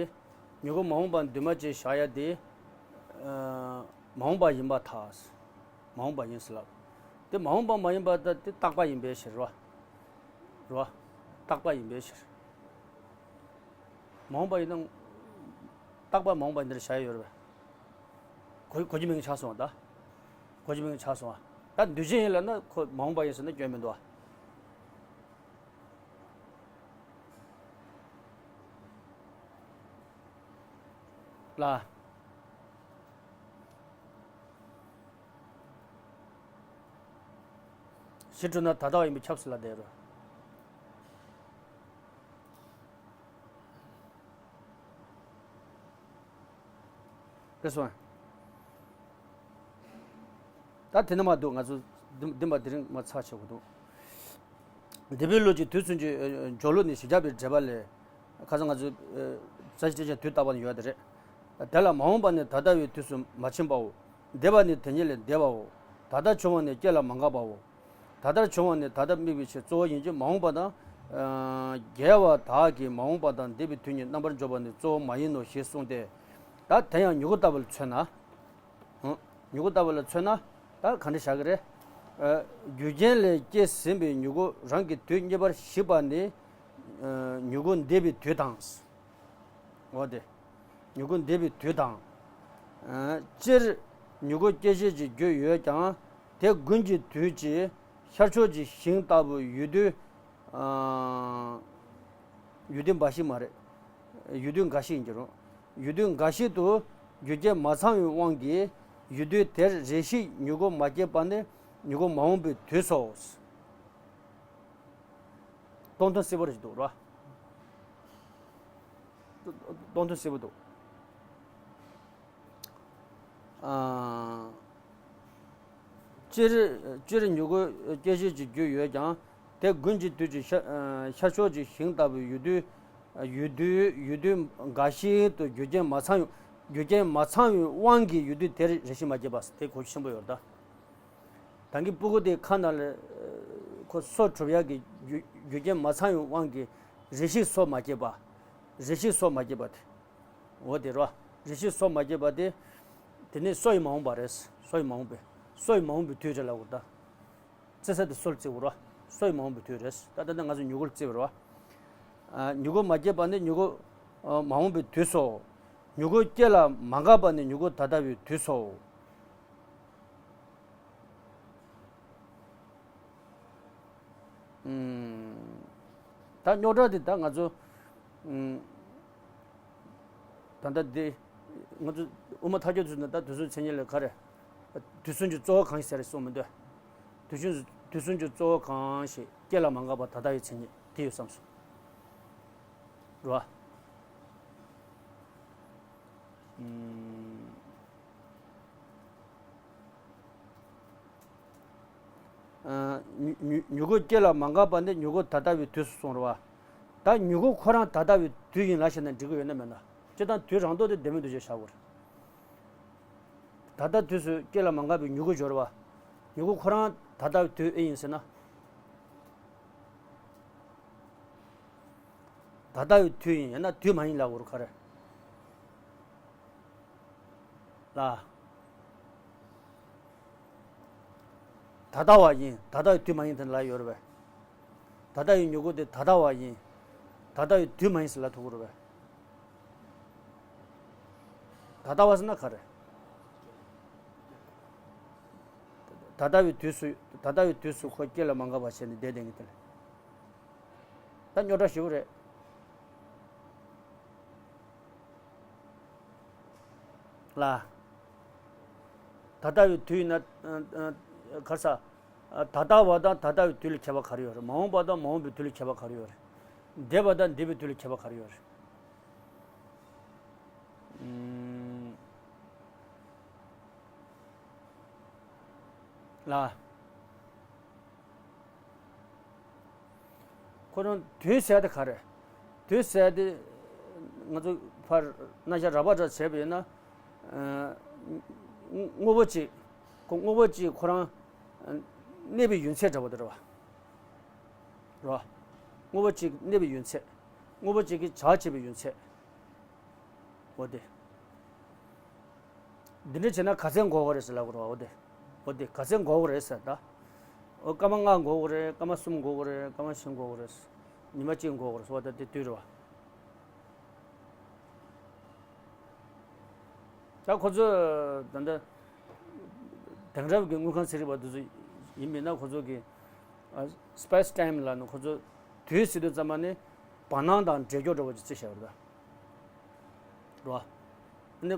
མྱུ་གུ་མ་འོངས་པ་འདུས་མ་བྱས་བཞག་ཡ་དེ། མ་འོངས་པ་ཡིན་པར་ཐལ། མ་འོངས་པ་ཡིན་ཟེར་ལབ། དེ་མ་འོངས་པ་མ་ཡིན་པ་ད་དེ་རྟག་པ་ཡིན་པའི་ཕྱིར་རོ། རོ། རྟག་པ་ཡིན་པའི་ཕྱིར། མ་འོངས་པ་ཡིན་ན། རྟག་པ་མ་འོངས་པ་འདིར་བྱ་ཡི་ཡོད་རེད་པས། གོ་གོ་རྒྱུ་མིན་ཆགས་སོང་བ་ད། གོ་རྒྱུ་མིན་ཆགས་སོང་བ། ད་འདུས་བྱས་ཡིན་ལབ་ན་ཁོ་མ་འོངས་པ་ཡིན་ཟེར་ན་སྐྱོན་མི་འདུག་བ། ལ། གཞི་གྲུབ་ན་ད་ལྟ་བ་ཡིན་པས་ཁྱབ་ཟེར་ལབ་བསྡད་རོ། རེད་སོང་། ད་དེ་ནི་མ་འདུག་ང་ཚོ་འདི་འདི་མ་དེ་རིང་མ་ཚར་ཆེ་བོ་འདུག་འདས་པའི་ལུགས་ཀྱི་དུས་གསུམ་གྱི་སྦྱོར་ལུགས་ནི་བཞི་བརྒྱ་པའི་འགྲེལ་པ་ལས། ཁ་སང་ང་ཚོས་ཨ་ཙ་ཅི་ཏྲ་ཅ་དུས་རྟག་པ་ནི་ཡོད་དེ་རེད། དེ་ལ་མ་འོངས་པ་ནི་ད་ལྟ་བའི་དུས་སུ་མ་ཕྱིན་པའོ། འདས་པ་ནི་དེ་ཉིད་ལས་འདས་པའོ། ད་ལྟར་བྱུང་བ་ནི་སྐྱེ་ལ་མ་འགགས་པའོ། ད་ལྟར་བྱུང་བ་ནི་ད་ལྟ་དམིགས་པའི་ཕྱིར་གཙོ་བོ་ཡིན་གྱི་མ་འོངས་པ་དང་། ཨ་རྒྱལ་བ་དག་གིས་མ་འོངས་པ་དང་འདས་པའི་དུས་ཉིད་རྣམ་པར་འཇོག་པ་ནི་གཙོ་བོ་མ་ཡིན་ནོ་ཞེས་གསུངས་ཏེ། ད་དེ་ཡང་མྱུ་གུ་ལྟ་བུ་ལ་མཚོན་ན། ཨང་། མྱུ་གུ་ལྟ་བུ་ལ་མཚོན་ན་ད་ག་འདྲ་བཞག་གི་རེད། ཨ་རྒྱུ་རྐྱེན་ལས་སྐྱེས་ཟིན་པའི་མྱུ་གུ་རང་གི་དུས་གཉིས་པར་ཞིག་པ་ནི། ཨ་མྱུ་གུ་འདས་པའི་དུས་དང་། འོ་དེ། མྱུ་གུ་འདས་པའི་དུས་དང་། ཨ་སྤྱིར་མྱུ་གུ་སྐྱེད་བྱེད་ཀྱི་རྒྱུ་ཡོད་ཀྱང་དེ་དགུན་གྱི་དུས་ཀྱི་ཤར་ཕྱོགས་ཀྱི་ཞིང་ལྟ་བུ་ཡུལ་དུས། ཨ་ཡུལ་དུས་འབའ་ཞིག་མ་རེད། ཡུལ་དུས་འགའ་ཞིག་ཡིན་གྱི་རེད། ཡུལ་དུས་འགའ་ཞིག་ཏུ་རྒྱུ་རྐྱེན་མ་ཚང་བའི་དབང་གིས་ཡུལ་དུས་དེར་རེ་ཞིག་མྱུ་གུ་མ་སྐྱེས་པ་ནི་མྱུ་གུ་མ་འོངས་པའི་དུས་སོ། སྟོང་ཐུན་གསལ་པོ་རེ་ཞིག་འདུག་ར། སྟོང་ཐུན་གསལ་པོ་འདུག་ཨ། སྤྱིར་སྤྱིར་མྱུ་གུ་སྐྱེད་བྱེད་ཀྱི་རྒྱུ་ཡོད་ཀྱང་དེ་དགུན་གྱི་དུས་ཀྱི་ཤར་ཤར་ཕྱོགས་ཀྱི་ཞིང་ལྟ་བུའི་ཡུལ་དུས། ཡུལ་དུས་ཡུལ་དུས་འགའ་ཞིག་ཏུ་རྒྱུ་རྐྱེན་མ་ཚང་རྒྱུ་རྐྱེན་མ་ཚང་བའི་དབང་གིས་ཡུལ་དུས་དེར་རེ་ཞིག་མ་སྐྱེས་པ་དེ་གོ་རྒྱུ་ཆེན་པོ་ཡོད་ད། ད་གིན་སྤུ་གུ་དེ་ཁ་ནང་ལ་ཁོ་སོ་གྲུབ་ཡག་གི་རྒྱུ་རྒྱུ་རྐྱེན་མ་ཚང་བའི་དབང་གིས་རེ་ཞིག་སོ་མ་སྐྱེས་པ། རེ་ཞིག་སོ་མ་སྐྱེས་པ་དེ། འོ་དེ་རོ། རེ་ཞིག་སོ་མ་སྐྱེས་པ་དེ། དེ་ནི་སོ་ཡི་མ་འོངས་པ་རེད། སོ་ཡི་མ་འོངས་པའི། སོ་ཡི་མ་འོངས་པའི་དུས་རེད་ལབ་དགོས་ད། བརྩི་ས་དེ་སོར་བརྩི་དགོས་རོ། སོ་ཡི་མ་འོངས་པའི་དུས་རེད། ད་ལྟ་ནི་ང་ཚོ་མྱུ་གུར་བརྩི་བ་རོ། ཨ་མྱུ་གུ་མ་སྐྱེས་པ་ནི་མྱུ་གུ་ཨ་མ་འོངས་པའི་དུས་སོ། མྱུ་གུ་སྐྱེ་ལ་མ་འགགས་པ་ནི་མྱུ་གུ་ད་ལྟ་བའི་དུས་སོ། ཨུམ། ད་རྙོག་དྲ་འདི་ད་ང་ཚོ་ཨུམ། ད་ལྟ་འདི་ང་ཚོ་དབུ་མ་ཐལ་འགྱུར་དུས་ན་ད་དུས་གསུམ་མཚན་ཉིད་ལས་ག་རེ། དུས་གསུམ་གྱི་གཙོ་བོ་གང་ཞིག་ཟེར་རེ་གསུངས་མི་འདུག་དུས་གསུམ་དུས་གསུམ་གྱི་གཙོ་བོ་གང་ཞིག་སྐྱེ་ལ་མ་འགགས་པ་ད་ལྟ་བའི་མཚན་ཉིད་དེ་ཡོད་བསམ་སོང་། རེད་བ། ཨུམ། ཨ། མྱུ་མྱུ་མྱུ་གུ་སྐྱེ་ལ་མ་འགགས་པ་ནི་མྱུ་གུ་ད་ལྟ་བའི་དུས་སུ་སོང་རེད་བ། ད་མྱུ་གུ་ཁོ་རང་ད་ལྟ་བའི་དུས་ཡིན་ལབ་བྱས་ན་འགྲིག་གི་ཡོད་ན་མེད་ན། སྤྱིར་བཏང་དུས་རང་ལྡོག་དེ་ལྡན་མིན་འདུ་བྱེད་བཞག་དགོས་རེད། ད་ལྟ་དུས་སུ་སྐྱེ་ལ་མ་འགགས་པའི་མྱུ་གུ་སྦྱོར་བ། མྱུ་གུ་ཁོ་རང་ད་ལྟ་བའི་དུས་ཨེ་ཡིན་ཟེར་ན། ད་ལྟ་བའི་དུས་ཡིན་ཡང་ན་དུས་མ་ཡིན་ལབ་དགོས་རེད་ག་རེ། ལ། ད་ལྟ་བ་ཡིན། ད་ལྟ་བའི་དུས་མ་ཡིན་དེ་ལ་ཡོད་རེད་པས། ད་ལྟ་བའི་མྱུ་གུ་དེ་ད་ལྟ་བ་ཡིན། ད་ལྟ་བའི་དུས་མ་ཡིན་ཟེར་ལབ་ཐུབ་ཀྱི་རེད་པས། ད་ལྟ་བ་ཟེར་ན་ག་རེ། ད་ལྟ་བའི་དུས་སུ། ད་ལྟ་བའི་དུས་སུ་ཁོ་སྐྱེ་ལ་མ་འགགས་པ་བྱས་ནས་བསྡད་བསྡད་མཁན་དེ་ལ། ད་རྙོག་དྲ་ཞེ་པོ་རེད། ལ། ད་ལྟ་བའི་དུས་ཡིན་ན། ཨ། ཨ། ག་རེ་ཟ། ཨ། ད་ལྟ་བ་དང་ད་ལྟ་བའི་དུས་ལ་ཁྱད་པར་ག་རེ་ཡོད་རེད། མ་འོངས་པ་དང་མ་འོངས་པའི་དུས་ལ་ཁྱད་པར་ག་རེ་ཡོད་རེད། འདས་པ་དང་འདས་པའི་དུས་ལ་ཁྱད་པར་ག་རེ་ཡོད་རེད། ཨུམ། ལ། ཁོ་རང་དུས་ཟེར་དེ་ག་རེ། དུས་ཟེར་དེ་ང་ཚོ་ཕར་རྣམ་གཞག་རགས་པ་འདྲ་བྱས་པ་ཡིན་ན། ཨ། དངོས་པོ་གཅིག་ཁོ་དངོས་པོ་གཅིག་ཁོ་རང་གནས་པའི་ཡུན་ཚད་འདྲ་བོ་དེ་རེད་བ། རེད་བ། དངོས་པོ་གཅིག་གནས་པའི་ཡུན་ཚད། དངོས་པོ་གཅིག་གི་བྱ་བྱེད་པའི་ཡུན་ཚད། འོ་དེ། འདི་འདྲ་བྱས་ན་ག་ཚད་འགོར་གི་རེད་ཟེར་ལབ་དགོས་རེད་བ། འོ་དེ། འོ་དེ་ག་ཚད་འགོར་གི་རེད་ཟེར་ད། འོ་སྐར་མ་ལྔ་འགོར་གི་རེད། སྐར་མ་གསུམ་འགོར་གི་རེད། སྐར་མ་བཞི་འགོར་གི་རེད། ཉི་མ་གཅིག་འགོར་གི་རེད་ཟེར་བ་ད་དེ་དུས་རེད་བ། ད་ཁོ་ཚོ་ད་ལྟ་དེང་རབས་ཀྱི་དངོས་ཁམས་ཚན་རིག་པ་དེ་ཚོ་ཡིན་མིན་ན་ཁོ་ཚོ་གི། ཨ། སྤེ་སི་ཊེམ་ལབ་ནི་ཁོ་ཚོ་དུས་ཟེར་དུས་ཙམ་པ་ནི་བར་སྣང་དང་འབྲེལ་སྐྱོར་འདྲ་བོ་ཅིག་རྩི་བཞག་པ་རེད་ད། རེད་བ། ཨ་ནི་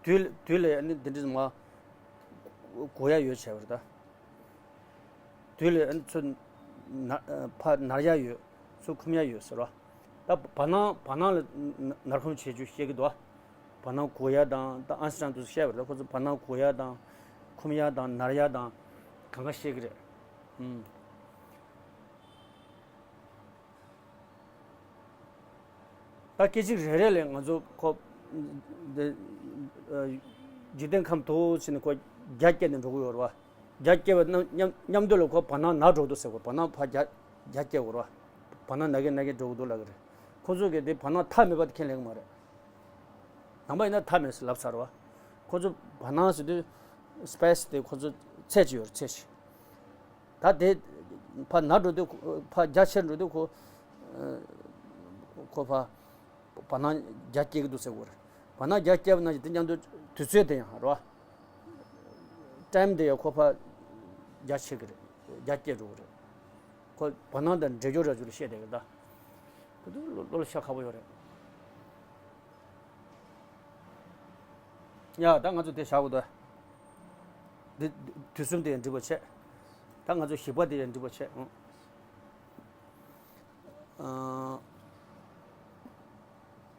དུས་དུས་ལ་ཨ་ནི་འདི་འདྲ་མ་གོ་ཡ་ཡོད་བྱས་པ་རེད་ད། དུས་ལ་ཨ་ནི་ཚུར་ན་ཕར་ནར་ཡ་ཡོད། ཚུར་འཁུམ་ཡ་ཡོད་ཟེར་བ། ད་བར་སྣང་བར་སྣང་ལ་ནར་འཁུམ་བྱེད་རྒྱུ་བཤད་ཀྱི་འདུག་བ། བར་སྣང་གོ་ཡ་དང་ད་ཨན་སི་ཊན་དུ་བཤད་པ་རེད། ཁོ་ཚོ་བར་སྣང་གོ་ཡ་དང་འཁུམ་ཡ་དང་ནར་ཡ་དང་གང་ག་བཤད་ཀྱི་རེད། ཨུམ། ད་སྐད་ཅིག་རེ་རེ་ལས་ང་ཚོ་ཁོ་འདི་ཨ་འཇིག་རྟེན་ཁམས་ཐོག་ཕྱིན་ནས་ཁོ་རྒྱ་བསྐྱེད་ནས་འགྲོ་གི་ཡོད་རེད་བ། རྒྱ་བསྐྱེད་པ་རྣམས་མཉམ་མཉམ་དུ་ལ་ཁོ་བར་སྣང་ནར་འགྲོ་འདུག་ཟེར་གོ། བར་སྣང་ཕར་རྒྱ་རྒྱ་བསྐྱེད་དགོས་རེད་བ། བར་སྣང་ནར་གིན་ནར་གིན་འགྲོ་གི་འདུག་ལབ་ཀྱི་རེད། ཁོ་ཚོ་གིས་དེ་བར་སྣང་མཐའ་མེད་པ་དེ་ཁས་ལེན་གི་མ་རེད། ནང་པ་ཡིན་ན་མཐའ་མེད་ཟེར་ལབ་ཚར་བ། ཁོ་ཚོ་བར་སྣང་ཟེར་དུས་སི་པེ་སི་དེ་ཁོ་ཚོ་ཚད་ཅིག་ཡོད་རེད། ཚད་ཅིག་ད་དེ་ཕར་ནར་འགྲོ་དུས་ཁོ་ཕར་རྒྱ་ཆེར་འགྲོ་དུས་ཁོ་ཁོ་ཕར་བར་སྣང་རྒྱ་སྐྱེ་གི་འདུག་ཟེར་དགོས་རེད། བར་སྣང་རྒྱ་སྐྱེ་བ་ནང་བཞིན་དེ་མཉམ་དུ་དུས་ཚོད་དེ་ཡང་རེད་བ། ཊེམ་དེ་ཡང་ཁོ་ཕར་རྒྱ་ཆེ་གི་རེད། རྒྱ་སྐྱེ་འགྲོ་གི་རེད། ཁོ་བར་སྣང་དང་འདྲེས་སྦྱོར་ར་ཅུ་ལ་བཤད་བསྡད་གི་ད། ཁོ་ཚོ་བློ་བློ་ལ་ཤ་ཁག་པོ་ཡོད་རེད། ཡ་ད་ང་ཚོ་དེ་བཞག་དགོས་ད། འདི་དུས་གསུམ་དེ་ཡང་འགྲིག་པ་བྱས། ད་ང་ཚོ་ཞིག་པ་དེ་ཡང་འགྲིག་པ་བྱས། ཨང་། ཨང་།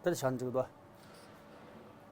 ད་དེ་བཞག་འགྲིག་གི་འདུག